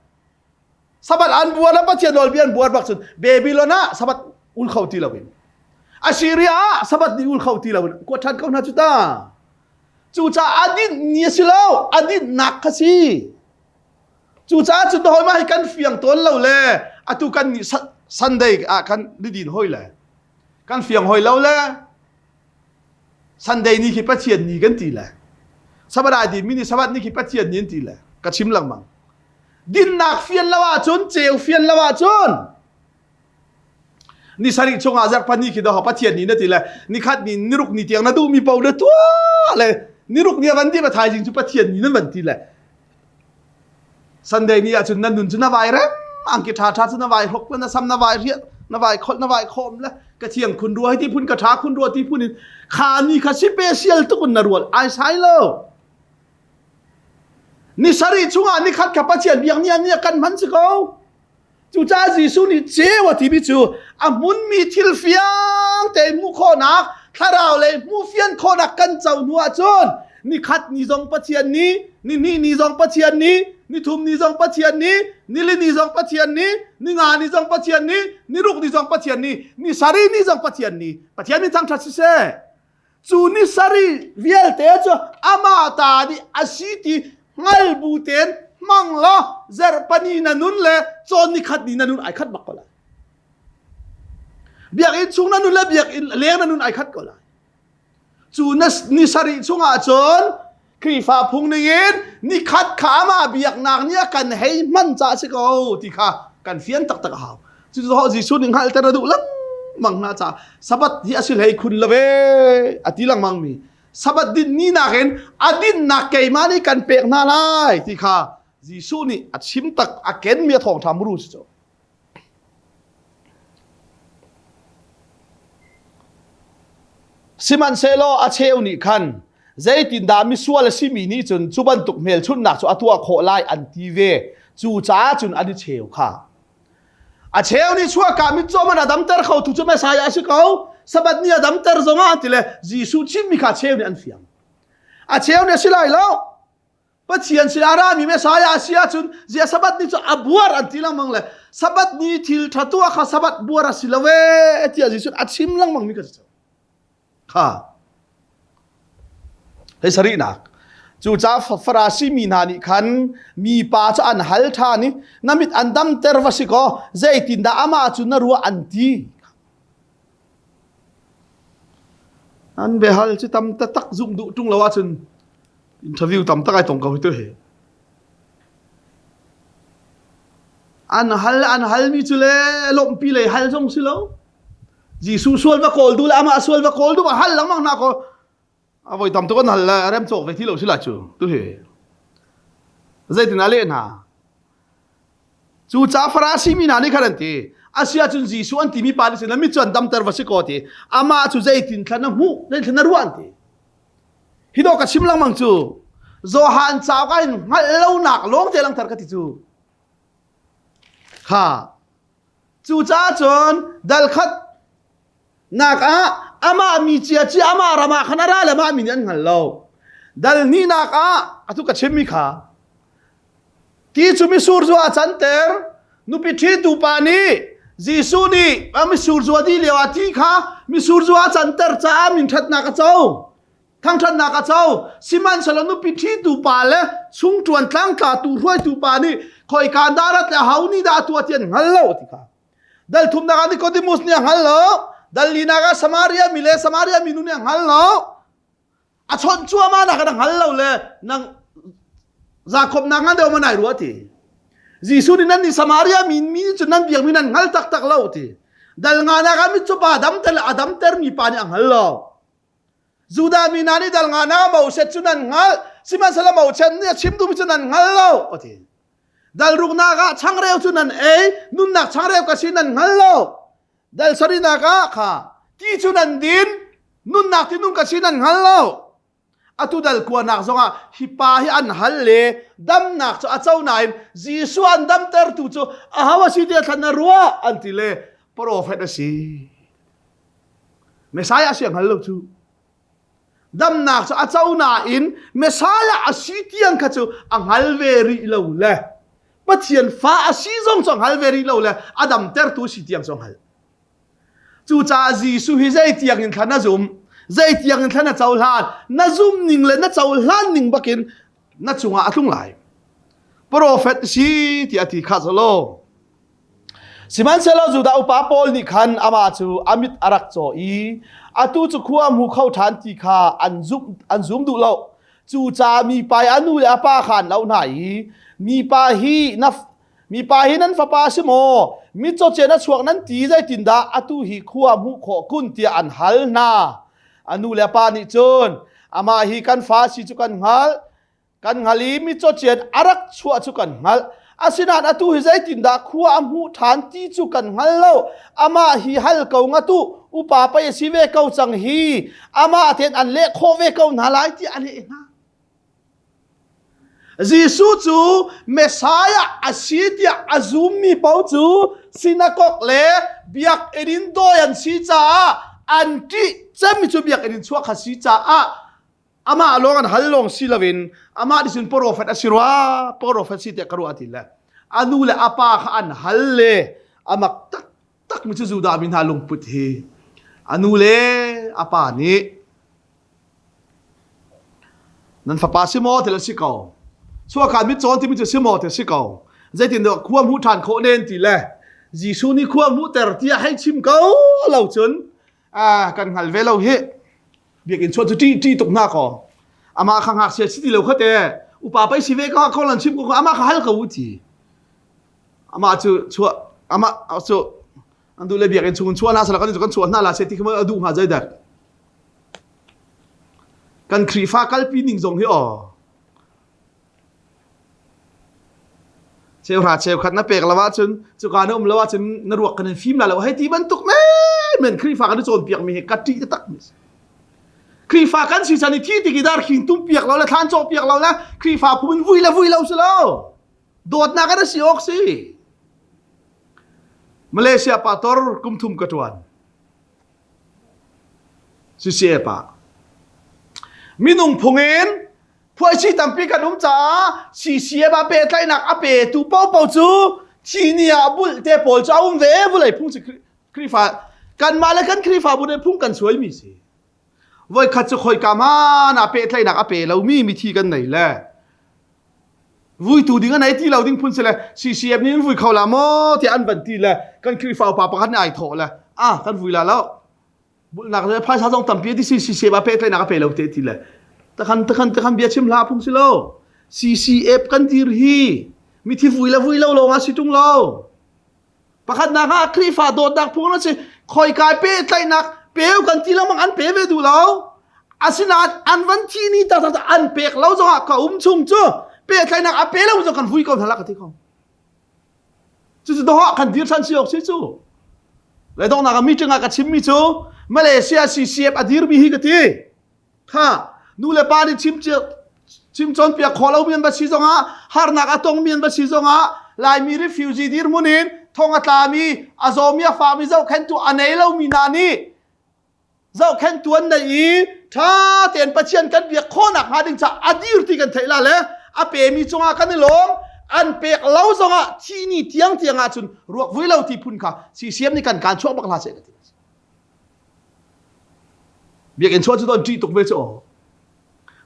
Sabbath an buar le Pathian nawlbia an buar bak cun Babylon ah Sabbath ul kho ti loin Assyria ah Sabbath ni ul kho ti loin kuat ṭhan ko hna cu ta. Cucaah a dinh ni a si lo, a dinhnak kha si. Cucaah cun hawi mah hi kan fiang tawn lo le atu kan nih Sunday ah khan lidin hoi le kan fiang hoi lo le Sunday ni khi Pathian ni kan ti le Sabbath ai dimi ni Sabbath ni khi Pathian ni an ti le ka chim lengmang. Dinnak fian lo ahcun ceu fian lo ahcun ni sarih chungah zarhpani khi dah Pathian ni na ti le nikhat ni niruk ni tiang na duhmi paoh na tuah le niruk ni a van ti ma thaizing cu Pathian ni nan van ti le Sunday ni ahcun na nun cu na vai rem angki ṭha ṭha cu na vai hrok le na sam na vai riah na vai kholh na vai khawm le ka thiang khun rua hi ti phun ka ṭha khun rua ti phun in kha ni kha special tuk in na rual ai sai lo ni sarih chungah ni khat kha Pathian biak ni ah kan hman si ko Cucaah Jesuh nih ceu a timi cu a hmunmi thil fiang tein hmuh khawhnak, thlarau lei hmuh fian khawhnak kan co hnu ahcun nikhat ni zong Pathian ni, nihnih ni zong Pathian ni, nithum ni zong Pathian ni, nili ni zong Pathian ni, ninga ni zong Pathian ni, niruk ni zong Pathian ni, ni sarih ni zong Pathian ni. Pathian min thangṭhat siseh. Cu ni sarih vialte cu amah ta nih a si ti hngal bu tein hmang law zarhpani na nun le cawn ni khat ni na nun ai khat bak ko lai. Biakinn chung na nun le biakinn leng na nun ai khat ko lai. Cu na ni sarih chungah cun Khrihfa phung ningin nikhat kha amah biaknak nih a kan hei hman ca a si ko ti kha kan fian taktak a hau. Cucu Jesuh nih hngalhter a duh lengmang hna caah Sabbath hi a si hlei khun lo ve a ti lengmang mi. Sabbath din ni nakin a dinnak keimah nih kan pek hna lai ti kha Jesuh nih a chim tak a kenmi a thawngṭha muru si cu. Sihmanhsehlaw a cheu nih khan zeitindah misual a simi nih cun cu bantuk hmelchunhnak cu a tuah khawh lai an ti ve. Cucaah cun an i cheu kha. A cheu nih chuahka mitcaw man a damter khotu cu Messiah a si ko. Sabbath ni a damter zongah ti le Jesuh chimmi kha cheu nih an fiang. A cheu nih a si lai lo. Pathian sin a rami Messiah a si ahcun zia Sabbath ni cu a buar an ti lengmang le Sabbath ni thil ṭha tuah kha Sabbath buar a si lo ee tiah Jesuh a chim lengmang mi ka si kha hei sarihnak cucaah Farasi mi hna nih khan mipa cu an hal ṭhan i na mit an damter va si kaw zeitindah amah cu na ruah an ti an biahal cu tam taktak zumh duh ṭung lo ahcun interview tam tak ai tong ko hi tu hi an hal an hal mi cu le lawmhpi lei hal zong si lo Jesuh sual va kawl du le amah sual va kawl du hal lengmang hna ko a voi tam tuk an hal le rem cawk ve ti lo si la cu tu hi zeitin a leh hna cu ca Farasi mi hna nih khan an ti asiahcun Jesuh an timi pa nih sin mi cu an damter va si ko ti amah cu zeitin thla na hmuh zeitin thla na ruah an ti Hi dawh ka chim lengmang cu Johan cauk ah hin hngalh lonak lawng te langter ka ti cu. Kha cucaah cun dal khat nak ah amah mi cia ci amah ram ah khan a ra le amah mi nih an hngal lo. Dal hnihnak ah atu ka chimmi kha ti cu misur zu ah canter nupi ṭhitu pa nih Jesuh nih a misur zu a dih lio ah ti kha misur zu ah canter caah min ṭhatnak a co thangṭhatnak a co sihmanhsehlaw nupi ṭhitu pa le chungṭuan tlangtlatu hruaitu pa nih khoika dah rat le ho nih dah a tuah ti an hngal lo ti kha dal thumnak ah Nicodemus nih a hngal lo dal linak ah Samaria mi le Samaria minu nih a hngal lo a chawnh cuahmah nak na hngal lo le nang Jakob nak ngan deuh ma nai rua ti Jesuh nih nan nih Samaria mi mi cu nan biak mi nan hngal taktak lo ti dal nga nak ah mit cu pa damter le a damter mi pa nih a hngal lo. Judah mi hna nih dal nga na Moses cu nan hngalh, sihmanhsehlaw Moses nih a chim duhmi cu nan hngal lo, a ti. Dal ruknak ah changreu cu nan ei, nunnak changreu ka si nan hngal lo. Dal sarihnak ah kha ti cu nan din, nunnak ti nung ka si nan hngal lo. Atu dal kuanak zongah hi pa hi an hal le damnak cu a co nain Jesuh an damtertu cu aho a si tiah thlan na ruah an ti le profet a si. Messiah a si a hngal lo cu. Damnak cu a co nain Messiah a si tiang kha cu a hngal ve rih lo le Pathian fa a si zong cu a hngal ve rih lo le a damtertu si tiang cu a hngal. Cucaah Jesuh hi zei tiang in thla na zum, zei tiang in thla na cohlan, na zum ning le na cohlan ning bakin na cungah a tlung lai. Profet si tiah ti kha zolo. Sihmanhsehlaw Judah upa pawl nih khan amah cu a mit a rak caw i atu cu khua hmu kho ṭhan ti kha an zum, an zum duh lo. Cucaah mipa i a nu le a pa kha an auh hna i mipa hi na mipa hi nan fapa a si maw? Mitcaw cian a chuak nan ti zeitindah atu hi khua hmuh khawh kun tiah an hal hna. A nu le a pa nih cun amah hi kan fa a si cu kan hngalh. Kan hngal i mitcaw cian a rak chuah cu kan hngalh. Asinain atu hi zeitindah khua a hmuh ṭhan ti cu kan hngal lo. Amah hi hal ko ngat u, upa pei a si ve ko cang hi. Amah tein an leh khawh ve ko hna lai tiah a leh hna. Jesuh cu Messiah a si tiah a zummi paoh cu sinakok le biakinn in dawi an si caah an ṭih cemmi cu biakinn in chuah kha si caah amah lawng an hal lawng si loin amah nih cun profet a si rua profet si tiah ka ruah ti le a nu le a pa kha an hal le a mak taktak mi cu Judah mi hna lungput hi a nu le a pa nih nan fapa si maw ti le si ko chuahkhan mit cawn timi cu si maw ti si ko zeitin dah khua hmuh ṭhan khawh nen ti le Jesuh nih khua hmuhter tiah hei chim ko lo cun kan hngal ve lo hi biakinn chuah cu ṭih ṭih tuk hna kaw amah kha ngakchia si ti lo kha te upa pei si ve ko ko lan chim ko amah kha hal ko u ti amah cu chuah amah cu an duh le biakinn chung chuah hna sala kan kan chuah hna la se ti kha a duh hnga zeidah kan Khrihfa kalpi ning zong hi aw Cheuhra cheukhat na pek lo ahcun cuka na um lo ahcun na ruak kan in fim la lo hei ti bantuk men Khrihfa kan i cawnpiak mi hi ka ṭih taktak mi si. Khrihfa kan si chan i thi tik i dar khing tum piak lo le thlan cawh piak lo le Khrihfa phun vui le vui lo si lo. Dawtnak an si awk si. Malaysia pastor kum thum ka ṭuan. CCF ah. Minung phung in Phuaisi tampi kan um caah CCF ah pehtlaihnak a petu paohpaoh cu thi ni ah bulh te pawl cu a um ve vulei phung si Khrihfa kanmah le kan Khrihfabu nih phung kan suaimi si. Voikhat cu khoika hmanh ah pehtlaihnak a pe lomi mithi kan nei le vuitu ding an ei ti lo ding phun si le CCF nih in vui kho la maw tiah an van ti le kan Khrihfa upa pakhat nih ai thawh le ah kan vui la lo bulnak le phaisa zong tampi ti CCF a pehtlaihnak a pe lo te ti le takhan takhan takhan bia chim hlah phung si lo CCF kan dir hi mithi vui le vui lo lawng ah si tung lo pakhatnak ah Khrihfa dawtnak phung na si khoikai pehtlaihnak peu kan ti lengmang an pe ve duh lo asinain an van thi ni tak tak an pek lo zongah ka um chung cu pehtlaihnak a pe lo zong kan vui ko hna la ka ti ko Cucu doh kan dir ṭhan si awk si cu. Le donghnak ah meeting ah ka chimmi cu Malaysia CCF a dirmi hi ka ti. Kha nu le pa nih chim chim cawnpiak khawh lomi an va si zongah harnak a tongmi an va si zongah Laimi refugee dirhmun in thong a tlami a zawmi a fami zohkhenhtu a nei lomi hna nih zohkhenhtu an nei i ṭha tein Pathian kan biak khawhnak hnga ding caah a dir ti kan theih la le a pemi cungah kan i lawm an pek lo zongah thi ni tiang tiang ah cun ruak vui lo ti phun kha CCM nih kan kaan chuah bak hlah seh ka ti biakinn chuah cu don ṭih tuk ve cu aw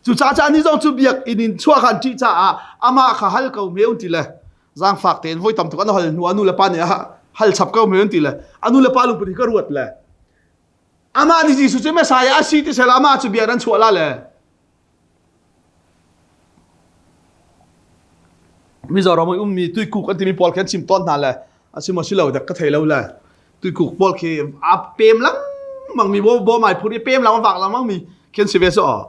cucaah caan ni zong cu biakinn in chuah khan ṭih caah amah kha hal ko me un ti le zaangfak tein voi tam tuk an hal hnu a nu le pa nih hal chap ko me un ti le a nu le pa lungput hi ka ruat le Amah nih Jesuh cu Messiah a si ti sel amah cu bia nan chuah la le. Mizoram i ummi tuikuk an timi pawl khi an chim tawn hna le a si maw si lo dek ka thei lo le tuikuk pawl khi a pem lengmang mi bo bo mai phur i pem lengmang vak lengmang mi Khin si ve su aw.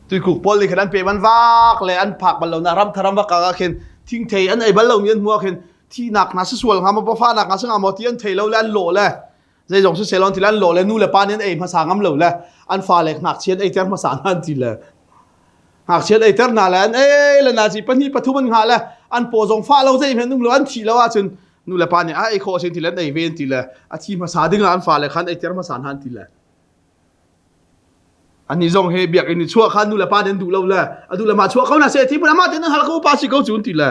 Tuikuk pawl nih khin an pe man vak le an phak bal lo na ram tharam vak ah khin thingthei an ei bal lo mi an hmuh ah khin thihnak hna si sual hnga maw pafa nak hnga si hnga maw ti an thei lo le an lawh le zeizong si selon ti le an lawh le nu le pa nih an ei hmasa ngam lo le an fa le ngakchia an ei ter hmasa hna an ti le ngakchia an ei ter hna le an ei le na ci pahnih pathum an ngah le an paw zong fa lo zei hmanh um lo an thi lo ahcun nu le pa nih a ei khawh sin ti le an ei ve an ti le a thi hmasa ding ah an fa le khan ei ter hmasa hna an ti le Ani zong he biakinn i chuah kha nu le pa nih an duh lo le a duh le mah chuah ko na seh ti mun amah tein hal ko pa si ko cu ti le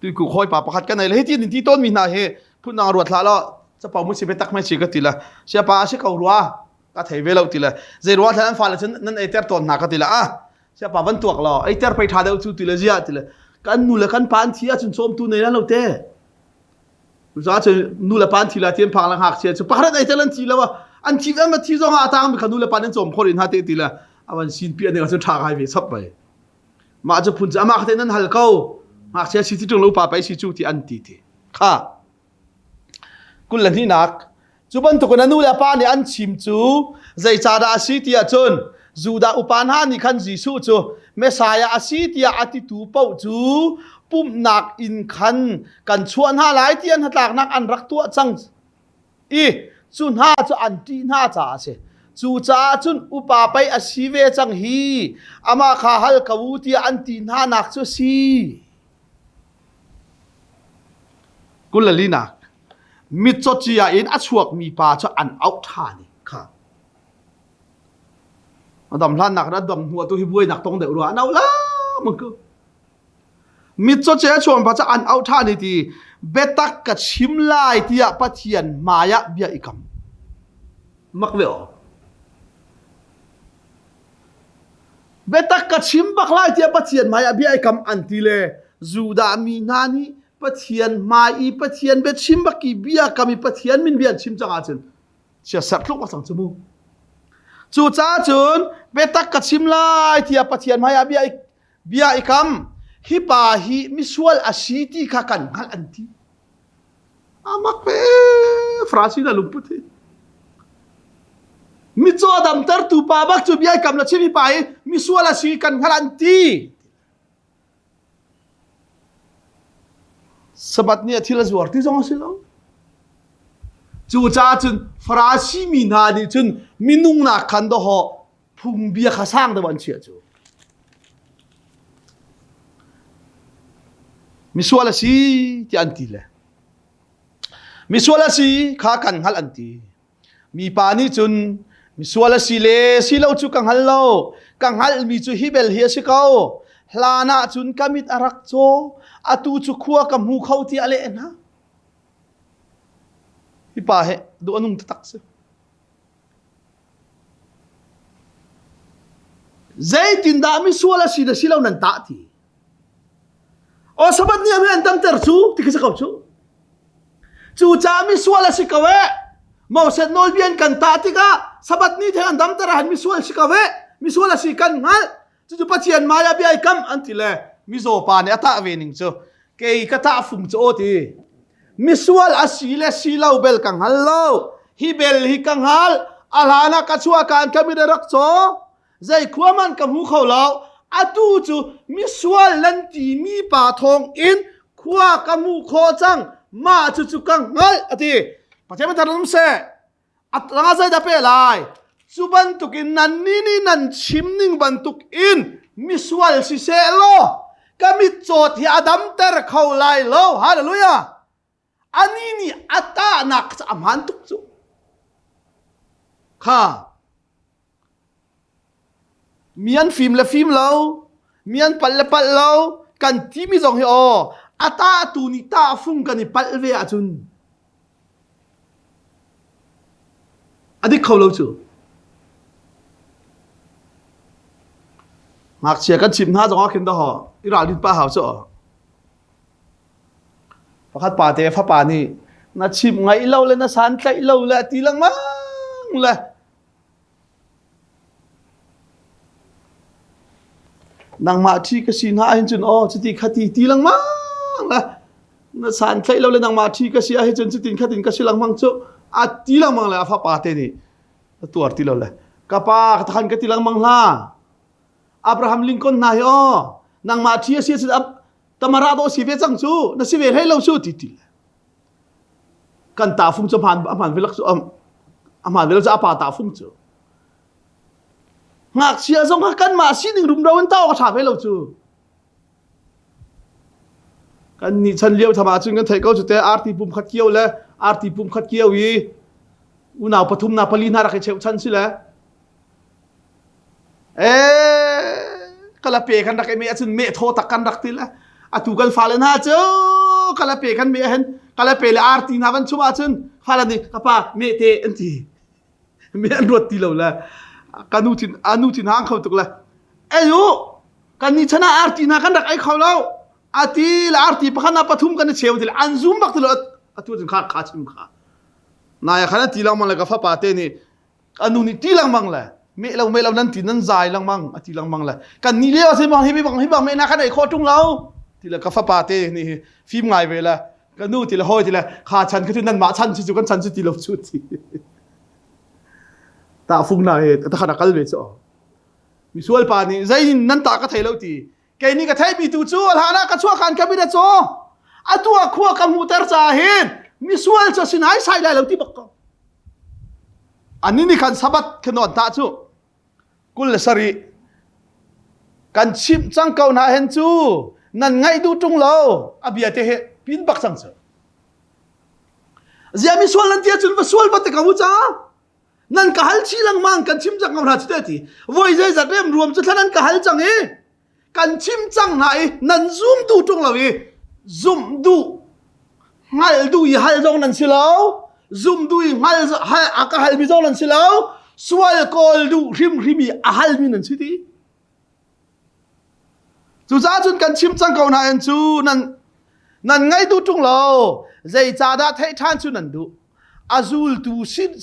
tuiku khoi pa pakhat kan ei le hi ti ti tawn mi hna hi phun dang ruat hlah lo capo mu si be tak mai si ka ti le sia pa a si ko rua ka thei ve lo ti le zei rua thlan an fa le cun nan ei ter tawn hna ka ti le ah sia pa van tuak lo ei ter pei tha deuh cu ti le zia ti le kan nu le kan pa an thi ahcun cawmtu nei la lo te Cucaah cun nu le pa an thi lai ti an phang le ngakchia cu pakhat ei tel an thi lo an thi an thi zong ah a tang mi kha nu le pa an cawm khawh rih hna te ti le avan sin pi an cun tha ngai ve chap bai mah cu phun cu amah kha te nan hal ko ngakchia si ti ṭung lo pa pai si cu ti an ti ti kha kul le hnihnak Cu bantukin a nu le a pa nih an chim cu zeicahdah a si ti ahcun Judah upa hna nih khan Jesuh cu Messiah a si tiah a titu paoh cu pumhnak inn khan kan chuah hna lai tiah hnatlaknak an rak tuah cang i cu hna cu an ṭih hna caah a si. Cucaah cun upa pei a si ve cang hi amah kha hal ko u tiah an ti hnanak cu a si. 22nak Mitcaw cia in a chuakmi pa cu an auh ṭhan i kha a dam hlannak in a dam hnu ah tu hi buainak tong deuh rua an auh lengmang ko. Mitcaw cia a chuakmi pa cu an auh ṭhan i ti biatak ka chim lai tiah Pathian hmai ah bia i kam. Mak ve aw. Biatak ka chim bak lai tiah Pathian hmai ah bia i kam an ti le Judah mi hna nih Pathian hmai i Pathian biachim bak i bia kam i Pathian min bia an chim cang ahcun chiatserh tluk bak cang cu mu. Cucaah cun biatak ka chim lai tiah Pathian hmai ah bia i, bia i kam hi pa hi misual a si ti kha kan hngalh an ti. Amak pe Farasi na lungput hi. Micaw damtertu pa bak cu bia i kam la chim hi pa hi misual a si kan hngalh an ti. Sabbath ni ah thil a zuar ti zong a si lo. Cucaah cun Farasi mi hna nih cun minung nak khan dawhawh phungbia kha sang deuh an chiah cu. Misual a si tiah an ti le. Misual a si kha kan hngalh an ti. Mipa nih cun misual a si le si lo cu ka hngal lo. Ka hngalhmi cu hi bel hi a si ko. Hlan ah cun ka mit a rak caw. Atu cu khua ka hmu kho tiah a leh hna. Hi pa hi duh a nung taktak si. Zeitindah misual a si le si lo nan tah ti? Aw sabat ni ah an tamter cu ti khi si ko cu. Cucaah misual a si ko eh. Moses nawlbia in kan tah tikah sabat ni theng an damter ah misual si ko eh. Misual a si kan hngalh. Cucu Pathian maya bia i kam an ti le mizaw pa nih a tah ve ning cu kei ka tah fung cu aw ti. Misual a si le si lo bel ka hngal lo. Hi bel hi ka hngal. A hlan ah ka chuah kaan ka mit a rak caw. Zei khua man ka hmu kho lo. Atu cu misual nan timi pa thawng in khua ka hmuh khawh cang. Mah cucu ka hngalh a ti. Pathian thar um seh. A tanga zeidah pe lai? Cu bantukin nannih nih nan chim ning bantukin misual si seh law ka mitcawt hi a damter kho lai lo. Hallelujah. Anih nih a tahnak cu a hmaan tuk cu. Kha mi an fim le fim lo, mi an palh le palh lo, kan timi zong hi aw a tahtu nih tahfung kan i palh ve ahcun a dik kho lo cu. Ngakchia kan chimh hna zong ah khin dawh i ralrin pah hau cu. Pakhat pa te fapa nih na chimh ngaih lo le na santlaih lo le a ti lengmang le nangmah ṭhi ka si hna ahhin cun aw cuti khati ti lengmang le na santlaih lo le nangmah ṭhi ka si ahhin cun cutin khatin ka si lengmang cu a ti lengmang le a fapa te nih. Ka tuar ti lo le ka pa ka khan ka ti lengmang hla. Abraham Lincoln hna hi aw nangmah ṭhi a si ahcun tamara dawh si ve cang cu na si ve hlei lo cu ti ti le kan tahfung cu hmaan a hmaan velak cu a hmaan velak cu a pa tahfung cu ngakchia zong kha kanmah sining rumro in tah awk a ṭha ve lo cu kan nih chan lio tham ahcun kan theih ko cu te arti pum khat kio le arti pum khat kio i unau pathum na pali hna rak i cheuh chan si le kalape kan rak i meh ahcun meh thaw tak kan rak ti le atu kan fale hna cu kalape kan meh ahhin kalape le arti hna van chum ahcun fale nih ka pa meh te an ti meh an ruat ti lo le ka nu thin a nu thin hang kho tuk le ei u kan ni chan ah arti hna kan rak ei kho lo ati le arti pakhat na pathum kan i cheu ti le an zum bak ti lo atu cun kha kha chim kha nai khan ti lengmang le ka fapa te nih a nu nih ti lengmang le meh lo meh lo nan ti nan zai lengmang a ti lengmang le kan ni lio si bang hi bang hi bang meh na kan ei khawh ṭung lo ti le ka fapa te nih hi fim ngai ve le ka nu ti le hawi ti le kha chan kha cu nan mah chan cu cu kan chan cu ti lo cu ti ta fung na he ta khan a kal ve cu misual pa nih zei in nan ta ka thei lo ti kei nih ka theihmi tu cu a hlan ah ka chuah khan ka mit a caw atu ah khua ka hmuhter caah hin misual cu sinai sai lai lo ti bak ko ani nih khan sabat khan on ta cu 27 kan chimh cang ko hna hen cu nan ngaih duh ṭung lo a bia te he pin bak cang cu zia misual nan tia cun va sual va te ko u ca nan ka hal chih lengmang kan chim cang ko hna cu ti voi zeizat rem ruam cu thla nan ka hal cang i kan chim cang hna i nan zum duh ṭung lo i zumh duh hngalh duh i hal zong nan si lo zum duh i hngal hal a ka halmi zong nan si lo sual kawl duh hrimhrim i a halmi nan si ti Cucaah cun kan chim cang ko hna in cu nan nan ngaih duh ṭung lo. Zeicahdah theih ṭhan cu nan duh? A zultu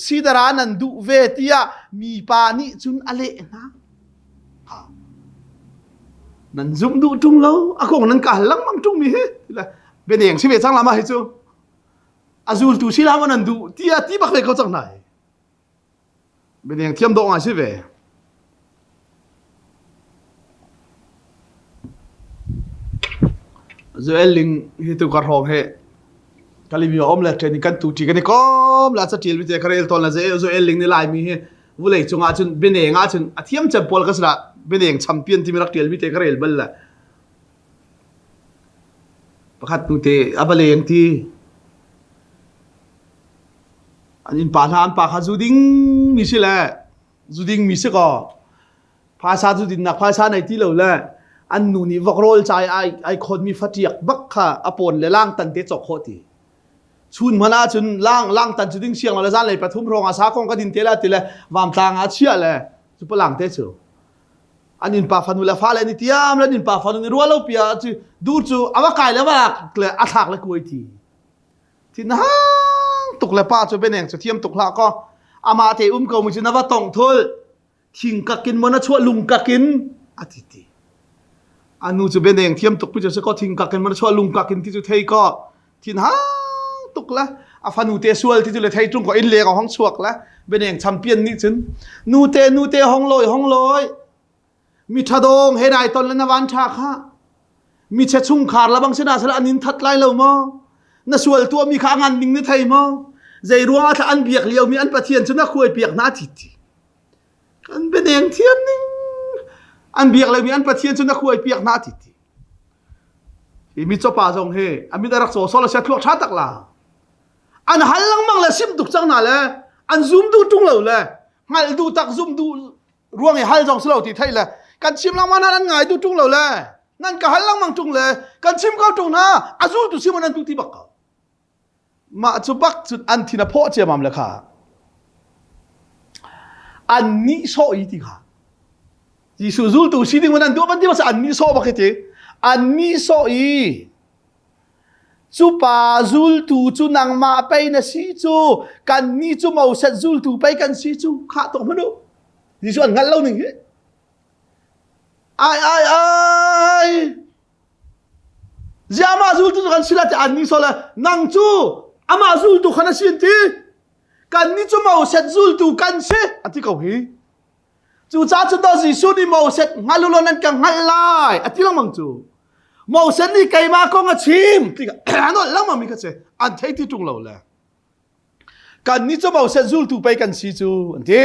sidara nan duh ve tiah mipa nih cun a leh hna. Nan zumh duh ṭung lo. A kong nan ka hal lengmang ṭung mi hi. Biadeng si ve cang la mah hi cu. A zultu si la maw nan duh tiah ti bak ve ko cang hna hi. Biadeng thiam dawh ngai si ve. Joel Ling hi tu ka hrawng he Kalimi om le training kan tu ṭi kan i kom la catial mi te ka rel tawn la Joel Ling ni lai mi hi vulei cungah cun bianeng ah cun a thiam cem pawl ka si la bianeng champion timi rak ṭial mi te ka rel bal la pakhat nu te a va leng ti An innpa hna an pa kha zu ding mi si le zu ding mi si kaw phaisa zu dinnak phaisa nei ti lo le an nu nih vok rawl cai ai ai khon mi fatiak bak kha a pawn le lang tan te cawk khawh ti chun hmanh ah cun lang lang tan cu ding siang lo le zan lei pathum hrawng ah sa kong ka din te la ti le vamtlang ah chiah le cu palang te cu an innpa fanu le fale ni tiam le an innpa fanu ni rualo pia cu dur cu awa kai le wa le a thlak le kuai ti Thinhang tuk le pa cu bianeng cu thiam tuk hlah kaw amah te um ko mi cu na va tongh thul thing kak in maw na chuah lung kak in a ti ti anu cu bianeng thiam tuk pi cu si kaw thing kak in maw na chuah lung kak in ti cu thei kaw thinhang tuk le a fanu te sual ti cu le thei tung ko inn leng a hong chuak le bianeng champion nih cun nu te nu te hong lawi hong lawi Mi ṭhadawng he nai ton le na van ṭha kha. Mi che chungkhar la bang sinah sala an in that lai lo maw? Na sual tuahmi kha a ngan ding na thei maw? Zei ruangah thla an biak liomi an Pathian cu na khuai piak hna ti ti. Kan bianeng thiam ning. An biak lomi an Pathian cu na khuai piak hna ti ti. Hi mi copa zong hi a mit a rak caw sol a sia thluak ṭha tak la. An hal lengmang le sim tuk cang hna le an zum duh ṭung lo le hngalh duh tak zum duh ruang i hal zong si lo ti theih le kan chim lengmang hna nan ngai duh ṭung lo le nan ka hal lengmang ṭung le kan chim ko ṭung hna a zultu Simon nan tu ti bak ko mah cu bak cun an thin a phawh ciamam le kha an nih sawh i ti kha Jesuh zultu si ding an duh ban ti bak an nih sawh bak hi ti an nih sawh i Cu pa zultu cu nangmah pei na si cu kannih cu Moses zultu pei kan si cu khah tuah hmanh u. Jesuh an hngalh lo ning hi. Ai ai ai. Ziah amah zultu cu kan si la ti an nih sawh le nang cu amah zultu kha na si an ti. Kan nih cu Moses zultu kan si a ti ko hi. Cucaah cun dah Jesuh nih Moses hngal u law nan ka hngalh lai a ti lengmang cu. Moses nih keimah kong a chim ti a nolh lengmang mi kha si an thei ti ṭung lo le. Kannih cu Moses zultu pei kan si cu an ti.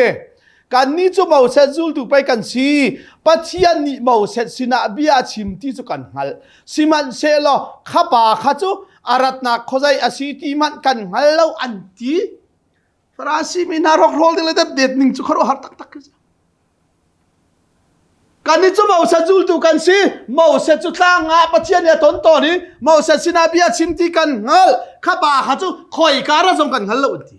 Kannih cu Moses zultu pei kan si. Pathian nih Moses sinah bia a chim ti cu kan hngalh. Sihmanhsehlaw kha pa kha cu a ratnak khuazei a si ti hmanh kan hngal lo an ti. Farasi mi hna rawkhrol ding le depdet ning cu khuaruahhar taktak khi si. Kannih cu Moses zultu kan si. Moses cu tlang ah Pathian nih a ton tawn i Moses sinah bia chim ti kan hngalh. Kha pa kha cu khoika rat zong kan hngal lo an ti.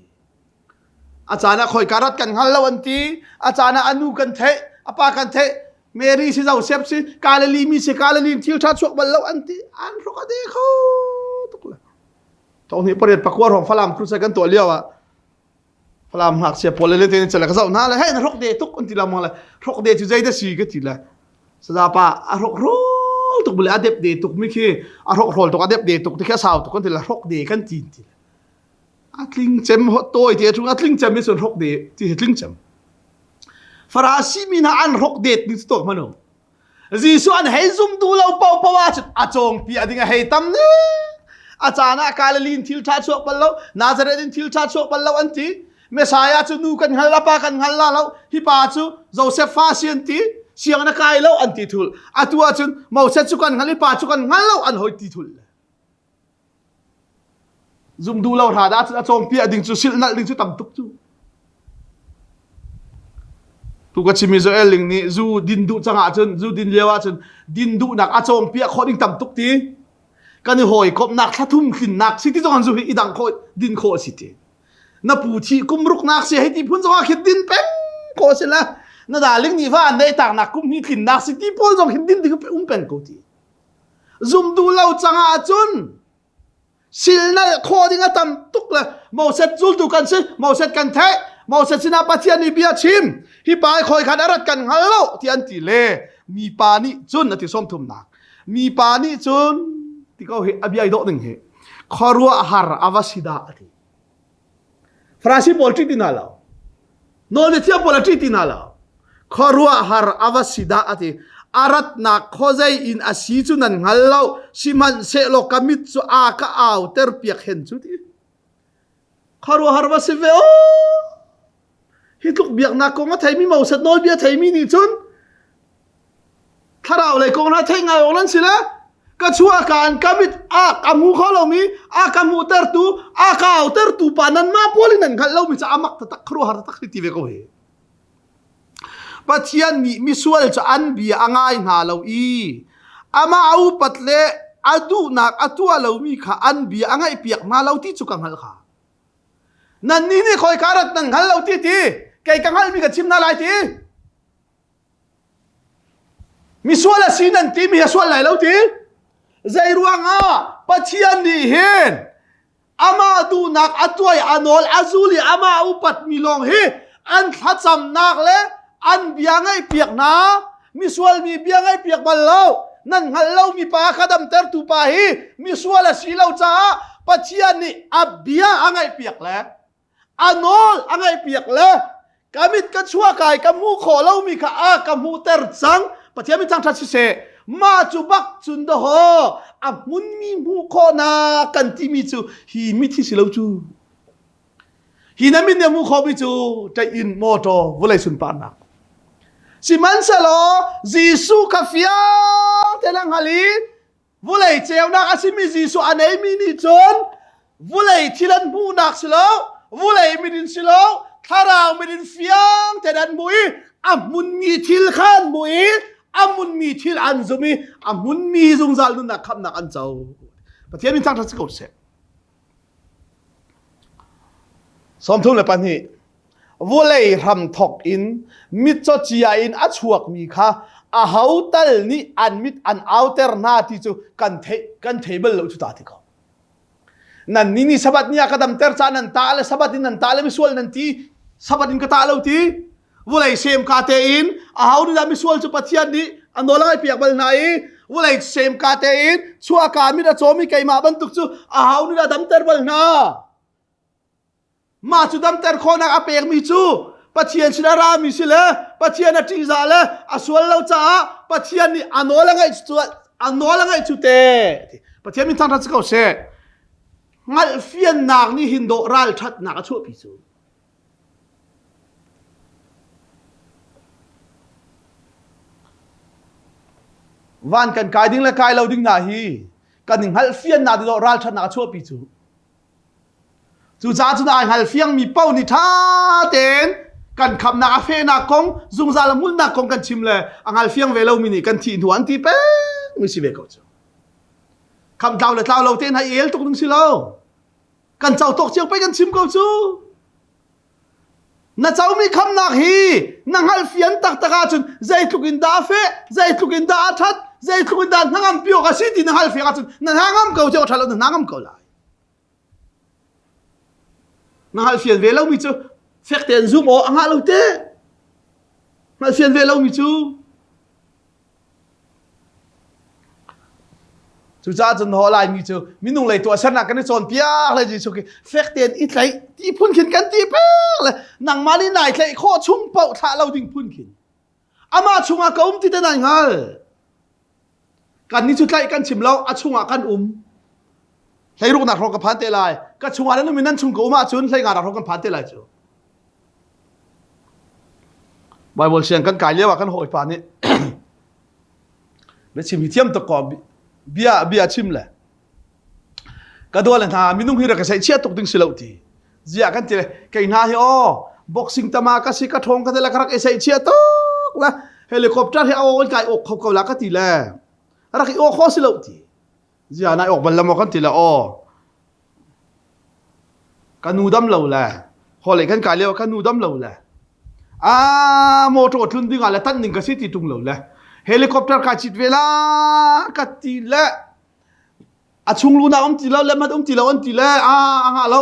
A caan ah khoika rat kan hngal lo an ti. A caan ah a nu kan theih, a pa kan theih. Mary si Joseph si Galilee mi si Galilee thil ṭha chuak bal lo an ti. An hrok a de kho tuk le. Thong hnih pariat pakua hrawng Falam crusade kan tuah lio ah Falam ngakchia pawl le te chala ka zoh hna le hei na hrok de tuk an ti la le hrok de cu zei da si ka ti le saza pa a hrok rol tuk bule a dep de tuk mi khi a hrok rol tuk a dep de tuk ti khi a sau tuk kan ti le hrok de kan ti ti a tling cem ho toi ti chung a tling cem mi sun hrok de ti tling cem Farasi mi hna an hrok det ni tok manu Jesuh an hei zum duh lo paohpaoh ahcun a cawngpi a ding a hei tam ne. A caan ah Galilee in thil ṭha chuak bal lo, Nazareth in thil ṭha chuak bal lo an ti. Messiah cu nu kan hngal la, pa kan hngal la lo. Hi pa cu Joseph fa si an ti. Siang na kai lo an ti thul. Atu ahcun Moses cu kan hngal i pa cu kan hngal lo an hoi ti thul. Zum duh lo hra dah a cawngpiah ding cu silh nalh ding cu tam tuk cu. Tu ka chimi Joel Ling nih zu din duh cang ahcun zu din lio ahcun din duhnak a cawngpiah khawh ding tam tuk ti. Kan i hawikomhnak thlathum tlinnak si ti zong an zu hi i dang khawh din khawh si ti. Na pu thi kum ruknak si hei ti phun zong ah khin din peng khawh si la. Na darling nih va an neih taknak kum hi tlinnak si ti pawl zong khin din ding um peng ko ti. Zum duh lo cang ahcun silnalh khawh ding a tam tuk le Moses zultu kan si Moses kan theih Moses sinah Pathian nih bia chim hi pa hi khoi khan a rat kan hngal lo ti an ti le mi pa nih cun a ti sawm thumnak mi pa nih cun ti ko hi a bia i dawh ding hi khuaruahhar a va si dah a ti Farasi pawl ṭih ti hna lo. Nawlbia pawl a ṭih ti hna lo. Khuaruahhar a va si dah a ti. A ratnak khuazei in a si cu nan hngal lo. Sihmanhsehlaw ka mit cu a ka auter piak hen cu ti. Khuaruahhar va si ve aw. Hi tluk biaknak kong a theimi Moses nawlbia theimi nih cun thlarau lei kong hna theih ngai awk nan si le ka chuahka in ka mit a ka hmu kho lomi a ka hmuhtertu a ka autertu pa nanmah pawl in nan hngalh lomi cu a mak taktak khuaruahhar taktak si ti ve ko hi Pathian nih misual cu an bia a ngai hna lo i amah a upat le a duhnak a tuah lomi kha an bia a ngaihpiak hna lo ti cu ka hngalh kha nannih nih khawika rat nan hngal lo ti ti kei ka hngalhmi ka chim hna lai ti Misual a si nan timi a sual lai lo ti? Zei ruangah Pathian nih hin amah duhnak a tuai a nawl a zul i amah upatmi lawng hi an thlacamnak le an bia ngaihpiak hna misual mi bia ngaihpiak bal lo nan hngalh lomi pa kha damtertu pa hi misual a si lo caah Pathian nih a bia a ngaihpiak le a nawl a ngaihpiak le ka mit ka chuah kai ka hmuh khawh lomi kha a ka hmuhter cang Pathian min thangṭhat siseh mah cu bak cun dahaw a hmunmi hmuh khawhnak kan timi cu hi mit hi si lo cu hi na min nih a hmuh khawhmi cu ṭaih in mawṭaw vawlei sunparnak sihmanhsehlaw Jesuh kha fiang tein a hngal i Vulei ceunak a simi Jesuh a neimi nih cun vulei thil an hmuhnak si lo, vulei mit in si lo, thlarau mit in fiang tein an hmuh i a hmunmi thil kha an hmuh i a hmunmi thil an zum i a hmunmi zungzal nunnak khamhnak an co. Pathian min thangṭhat si ko seh. 32 Vawlei hramthawk in mitcaw cia in a chuakmi kha aho tal nih an mit an auter hna ti cu kan theih kan thei bal lo cu ta ti ko. Nan ni nih Sabbath ni ah ka damter ca nan ta le Sabbath in nan ta le misual nan ti Sabbath in ka ta lo ti vulei sem ka tein aho nih dah misual cu Pathian nih a nawl a ngaihpiak bal hna i vulei sem ka tein chuahka mit a cawmi keimah bantuk cu aho nih dah damter bal hna. Mah cu damter khawhnak a pekmi cu Pathian sin a rami si le Pathian a ṭihzah le a sual lo caah Pathian nih a nawl a ngaih cu a nawl a ngaih cu te. Pathian min thangṭhat si ko seh. Hngalhfiannak nih hin dawh ralṭhatnak a chuahpi cu. Van kan kai ding le kai lo ding hna hi kan i hngalhfiannak nih dawh ralṭhatnak a chuahpi cu. Cucaah cun ai hngalfiangmi paoh nih ṭha tein kan khamnak a fehnak kong, zungzal a hmunnak kong kan chim le a hngalfiang ve lomi nih kan thih hnu an ti peng mi si ve ko cu. Khamh tlau le tlau lo tein hai el tuk ding si lo. Kan co tawk cio pei kan chim ko cu. Na comi khamnak hi na hngalhfian taktak ahcun zeitluk in dah a feh, zeitluk in dah a ṭhat, zeitluk in dah hnangam pi awk a si ti na hngalhfiang ahcun na hnangam ko cu a ṭha lo na hnangam ko lai. Na hngalhfian ve lomi cu fek tein zum aw a ngah lo te. Hngalhfian ve lomi cu Cucaah cun ho Laimi cu minung lei tuahsernak kan i cawnpiak le Jesuh khi fek tein i tlaih ti phun khin kan ti peng le nangmah nih nai tlaih khawh chung paoh thlah lo ding phun khin amah chungah ka um ti te nai hngal kan nih cu tlaih kan chim lo a chungah kan um hleiruknak hrawng ka phan te lai ka chungah nan um i nan chung ka um ahcun hlei nga hrawng kan phan te lai cu Bible siang kan kai lio ah kan hawipa nih biachim hi thiam tuk ko bia bia chim le ka dua le hna minung hi rak ka chia tuk ding si lo ti zia kan ti le kei hna hi aw boxing tama ka si ka thong ka te la ka rak i sei chia tuk la helicopter hi aw kai ok kho ko la ka ti le rak i aw kho si lo ti Zia nai awk bal la maw kan ti le aw. Ka nu dam lo le hawlei kan kai lio ka nu dam lo le ah motor tlun ding ah le tan ning ka si ti tung lo le helicopter ka chit ve la ka ti le a chung lu na um ti lo le mat um ti lo an ti le a a nga lo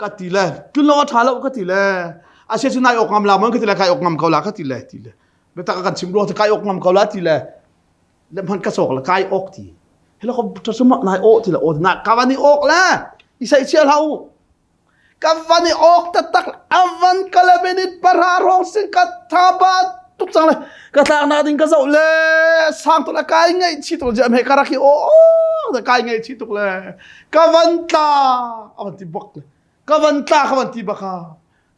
ka ti le tlun lo a tha lo ka ti le a sia cu nai ok ngam la mon ka ti le kai ok ngam ko la ka ti le ti le biatak kan chim ruang kai ok ngam ko la ti le le hman ka cawk le kai ok ti helicopter cu mak nai aw ti le aw na ka van i ok le i sai chia hlah u ka van i ok taktak avan kala minute para rong sin ka tha ba tuk cang le ka tlak na ding ka zoh le sang tuk le kai ngai chi tuk jam he ka rak i o kai ngai chi tuk le ka van tla avan ti bak le ka van tla ka van ti baka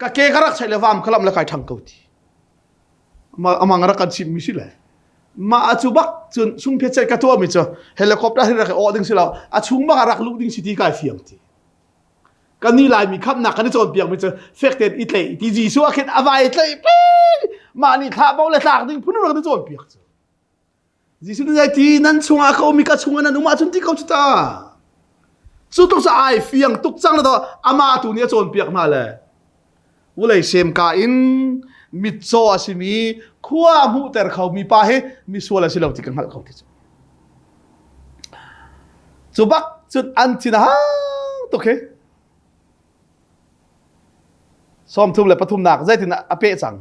ka ke ka rak chai le vam khalam le kai thang ko ti amang rak kan chimmi si le mah cu bak cun sungphe ka tuahmi cu helicopter hi rak awh ding si lo a chung bak ah rak luh ding si ti kai fiang ti kan ni laimi khamnak kan i cawnpiak mi cu fek tein i tleih ti Jesuh ah khin a vai tleih pe mah nih thlah bo le tlak ding phun rak i cawnpiak cu Jesuh nih zei ti nan chungah ka um i ka chungah nan um ahcun ti ko cu ta. Cu tuk cu ai fiang tuk cang na amah tu nih a cawnpiak hna le vulei semka in mitcaw a simi khua hmuhter khomi pa hi misual a si lo ti ka hngalh ko ti cu. Cu bak cun an thin a hang tuk hi. 33 zeitin a peh cang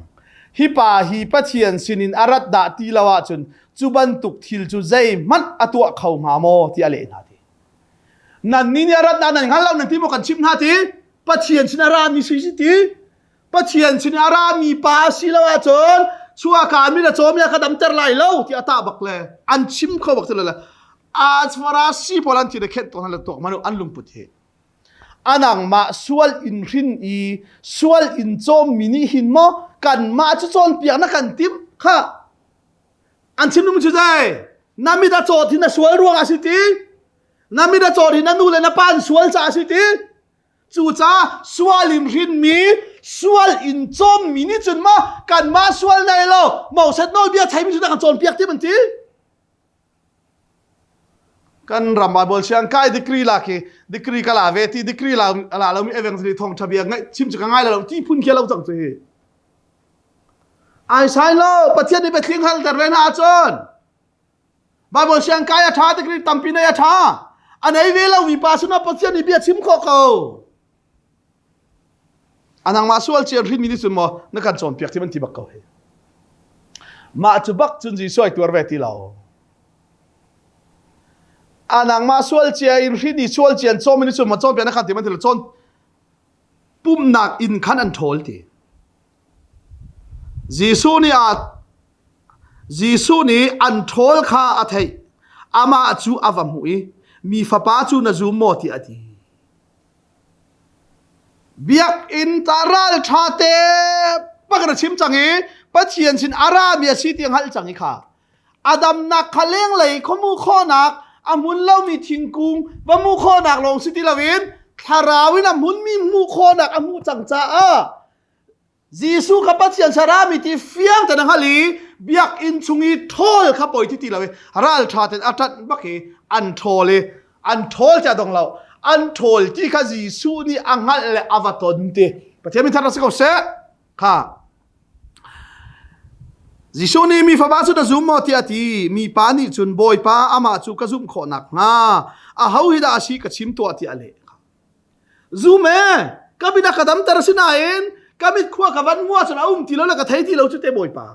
hi pa hi Pathian sinin a rat dah ti lo ahcun cu bantuk thil cu zeihmanh a tuah kho hnga maw ti a leh hna ti nan ni nih a rat dah nan hngal lo nan ti maw kan chimh hna ti Pathian sin a rami si si ti Pathian sin a rami pa a si lo ahcun chuaka mi na cawm ya ka damter lai lo ti a tah bak le an chim kho bak ti le a Farasi pawl an thi le khenh to hna le tuak manu an lungput hi anangmah sual in hrin i sual in cawmmi nih hin maw kanmah cu cawnpiak na kan timh kha an chim ding cu zei na mit a cawt hi na sual ruang ah si ti na mit a cawt hi na nu le na pa an sual caah si ti cucaah sual in hrinmi sual in cawmmi nih cun maw kanmah sual nei lo Moses nawlbia theimi cu na kan cawnpiak ti man ti Kan ram Bible siang kai degree la khi degree ka la ve ti degree la la lo mi evangelist thong tha bia ngai chim chu ka ngai lo ti phun khi lo cang chu hi. Ai sai lo Pathian nih biathling hal ter ve na ahcun Bible siang kai a tha degree tampi nei a tha a nei ve lo mi pa suna Pathian nih bia chim khawh ko. A nangmah sual cian hrin mi nih cun maw na kan cawnpiak ti man ti bak ko hi. Mah cu bak cun Jesuh ai tuar ve ti lo. A nangmah sual cia in hrin i sual cian cawm in cun maw cawnpiak na kan ti man ti lo cawn. Pumhnak inn khan an ṭhawl ti. Jesuh nih a Jesuh nih an ṭhawl kha a theih. Amah cu a va hmuh i, Mi fapa cu na zum maw tiah a ti. Biakinn ta ralṭha te bak na chim cang i Pathian sin a rami a si ti a hngalh cang i kha a damnak kha lenglei khuamu khawhnak a hmun lomi thingkung va hmuh khawhnak lawng si ti loin thlarau in a hmunmi hmuh khawhnak a hmuh cang caah Jesuh kha Pathian sarami ti fiang ten a hngal i biakinn chung i ṭhawl kha poi ti ti lo i ralṭha ten a ṭanh bak i an ṭhawl i an ṭhawl ti a dong lo an ṭhawl ti kha Jesuh nih a hngalh le a va ton ti Pathian min thar si ko seh kha Jesuh nih mi fapa cu na zum maw tiah a ti mipa nih cun Bawipa amah cu ka zumh khawh nakhnga aho hi dah a si ka chim tuah tiah a leh Zum e, ka mit a ka damter sinain ka mit khua ka van mua cun a um ti lo le ka thei ti lo cu te Bawipa.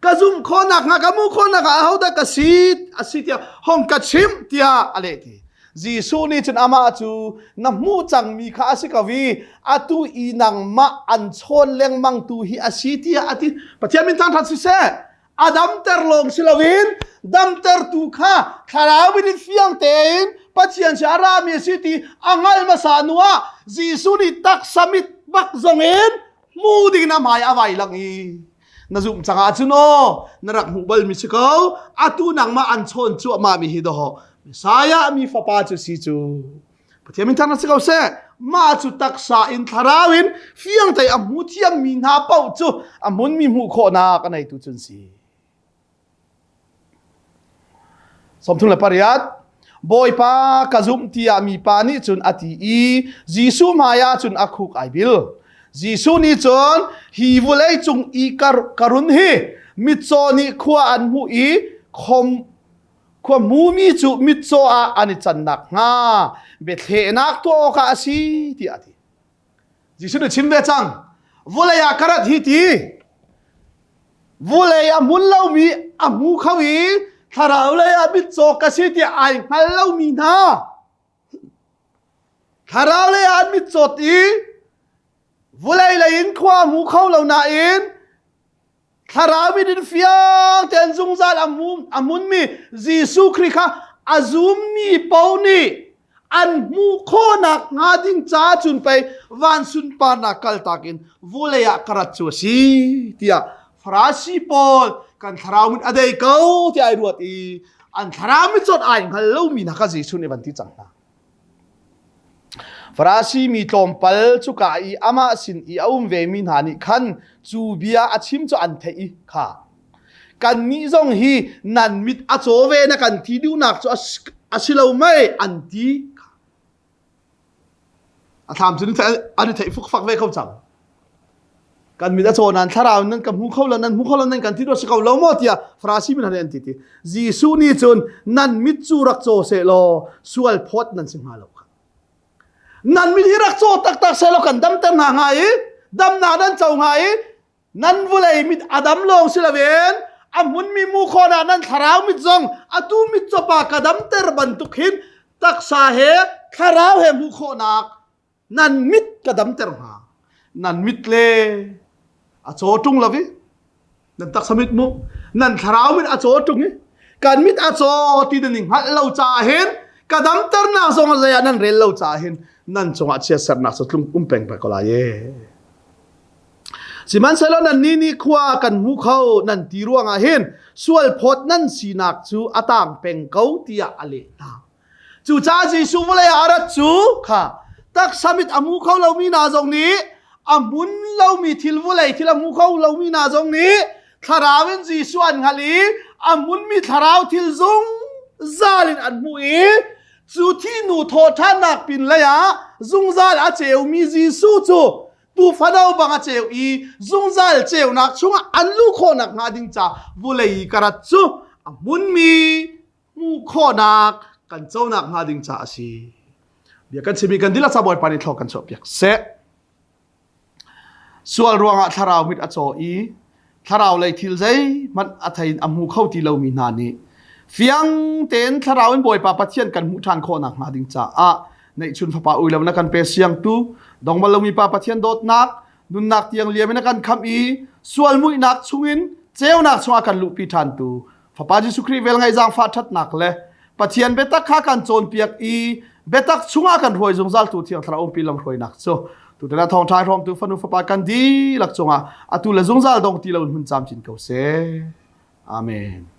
Ka zum khawhnak hnga ka mu khawhnak ah ahodah ka si a si tiah hong ka chimh tiah a leh ti. Jesuh nih cun amah cu na hmuh cangmi kha a si ko i atu i nangmah an chawn lengmang tu hi a si tiah a ti. Pathian min thangṭhat siseh. A damter lawng si loin damtertu kha thlarau in fiang tein Pathian si a rami a si ti a hngal hmasa hnu ah Jesuh nih taksa mit bak zong in hmu ding in a hmai a vai lang i na zumh cang ahcun aw na rak hmuh balmi si ko atu nangmah an chawn cuahmah mi hi dawh Messiah mi fapa cu si cu Pathian min thang si ko seh mah cu taksa in thlarau in fiang te a hmu thiam mi hna paoh cu a hmunmi hmuh khawhnak a neitu cun si 38 Bawipa ka zumh tiah mipa nih cun a ti i Jesuh hmai ah cun a khuk ai bil. Jesuh nih cun hi vulei cung i ka run hi mitcaw nih khua an hmuh i khom khua hmumi cu mitcaw ah an i cannak hnga biathlehnak tuah awkah a si tiah a ti. Jesuh nih chim ve cang vulei ah ka rat hi ti vulei a hmun lomi a hmu kho i thlarau lei ah mitcaw ka si tiah ai hngal lomi hna thlarau lei ah an mitcawt i vulei lei in khua hmu kho lo nain Thlarau in fiang tein zungzal a hmunmi Jesuh Khrih kha a zummi paoh nih an hmuh khawhnak hnga ding ca cun pei van sunparnak kaltak in vulei ah ka rat cu a si tiah Farasi pawl kan thlarau min a dei ko tiah ai ruat i an thlarau mit cawt ai hngal lomi hna kha Jesuh nih van ti cang hna. Farasi mi tlawmpal cuka i amah sin i a um vemi hna nih khan cu bia a chim cu an theih i kha kannih zong hi nan mit a caw ve na kan ti duhnak cu a si lo mei an ti a thlam cu an i theih fukfak ve ko cang Kan mit a caw nan thlarau nan ka hmu kho lo nan hmu kho lo nan kan ti si ko lo maw tiah Farasi mi hna nih an ti ti. Jesuh nih cun nan mit cu rak caw seh law sual phawt nan si hnga lo kha. Nan mit hi rak caw taktak seh law kan damter hna hnga i damnak nan co hnga i nan vulei mit a dam lawng si loin a hmunmi mu khawhnak nan thlarau mit zong atu mit cawpa ka damter bantuk hin taksa he thlarau he hmuh khawhnak Nan mit ka damter hna. Nan mit le a caw ṭung lo i nan taksa mit mu nan thlarau mit a caw ṭung i kan mit a caw ti nan i hngalh lo caah hin ka damternak zong zei ah nan rel lo caah hin nan cungah chiatsernak cu tlung um peng peng ko lai e. Sihmanhsehlaw nannih nih khua kan hmu kho nan ti ruangah hin sual phawt nan sinak cu a tang peng ko tiah a leh hna. Cucaah Jesuh vawlei ah a rat cu kha taksa mit a hmu kho lomi hna zong nih a hmun lomi thil vawlei thil a hmu kho lomi hna zong nih thlarau in Jesuh an hngalh i a hmunmi thlarau thil zungzal in an hmuh i cu thihnu thawhṭhannak pin lei ah zungzal a ceumi Jesuh cu tuufano bang a ceu i zungzal ceunak chungah an luh khawhnak hnga ding ca vulei i ka rat cu a hmunmi hmuh khawhnak kan conak hnga ding caah a si. Bia kan chimi kan dihlak ca Bawipa nih thlaw kan chuahpiak seh. Sual ruangah thlarau mit a caw i thlarau lei thil zeihmanh a thei in a hmu kho ti lomi hna nih fiang tein thlarau in Bawipa Pathian kan hmuh ṭhan khawhnak hnga ding caah Neihchun fapa ui lo na kan pe siangtu dong bal lomi pa Pathian dawtnak nunnak tiang liam in a kan khamh i sual muihnak chungin ceunak chungah kan luhpi ṭhantu Fapa Jesuh Khrih vel ngai zaangfah ṭhatnak le Pathian biatak kha kan cawnpiak i biatak chungah kan hruai zungzal tu Thiang Thlarau umpi lamhruainak cu tutan ah thawngṭha hrawmtu fanu fapa kan dihlak cungah atu le zungzal dong ti lo in hun camcin ko seh. Amen.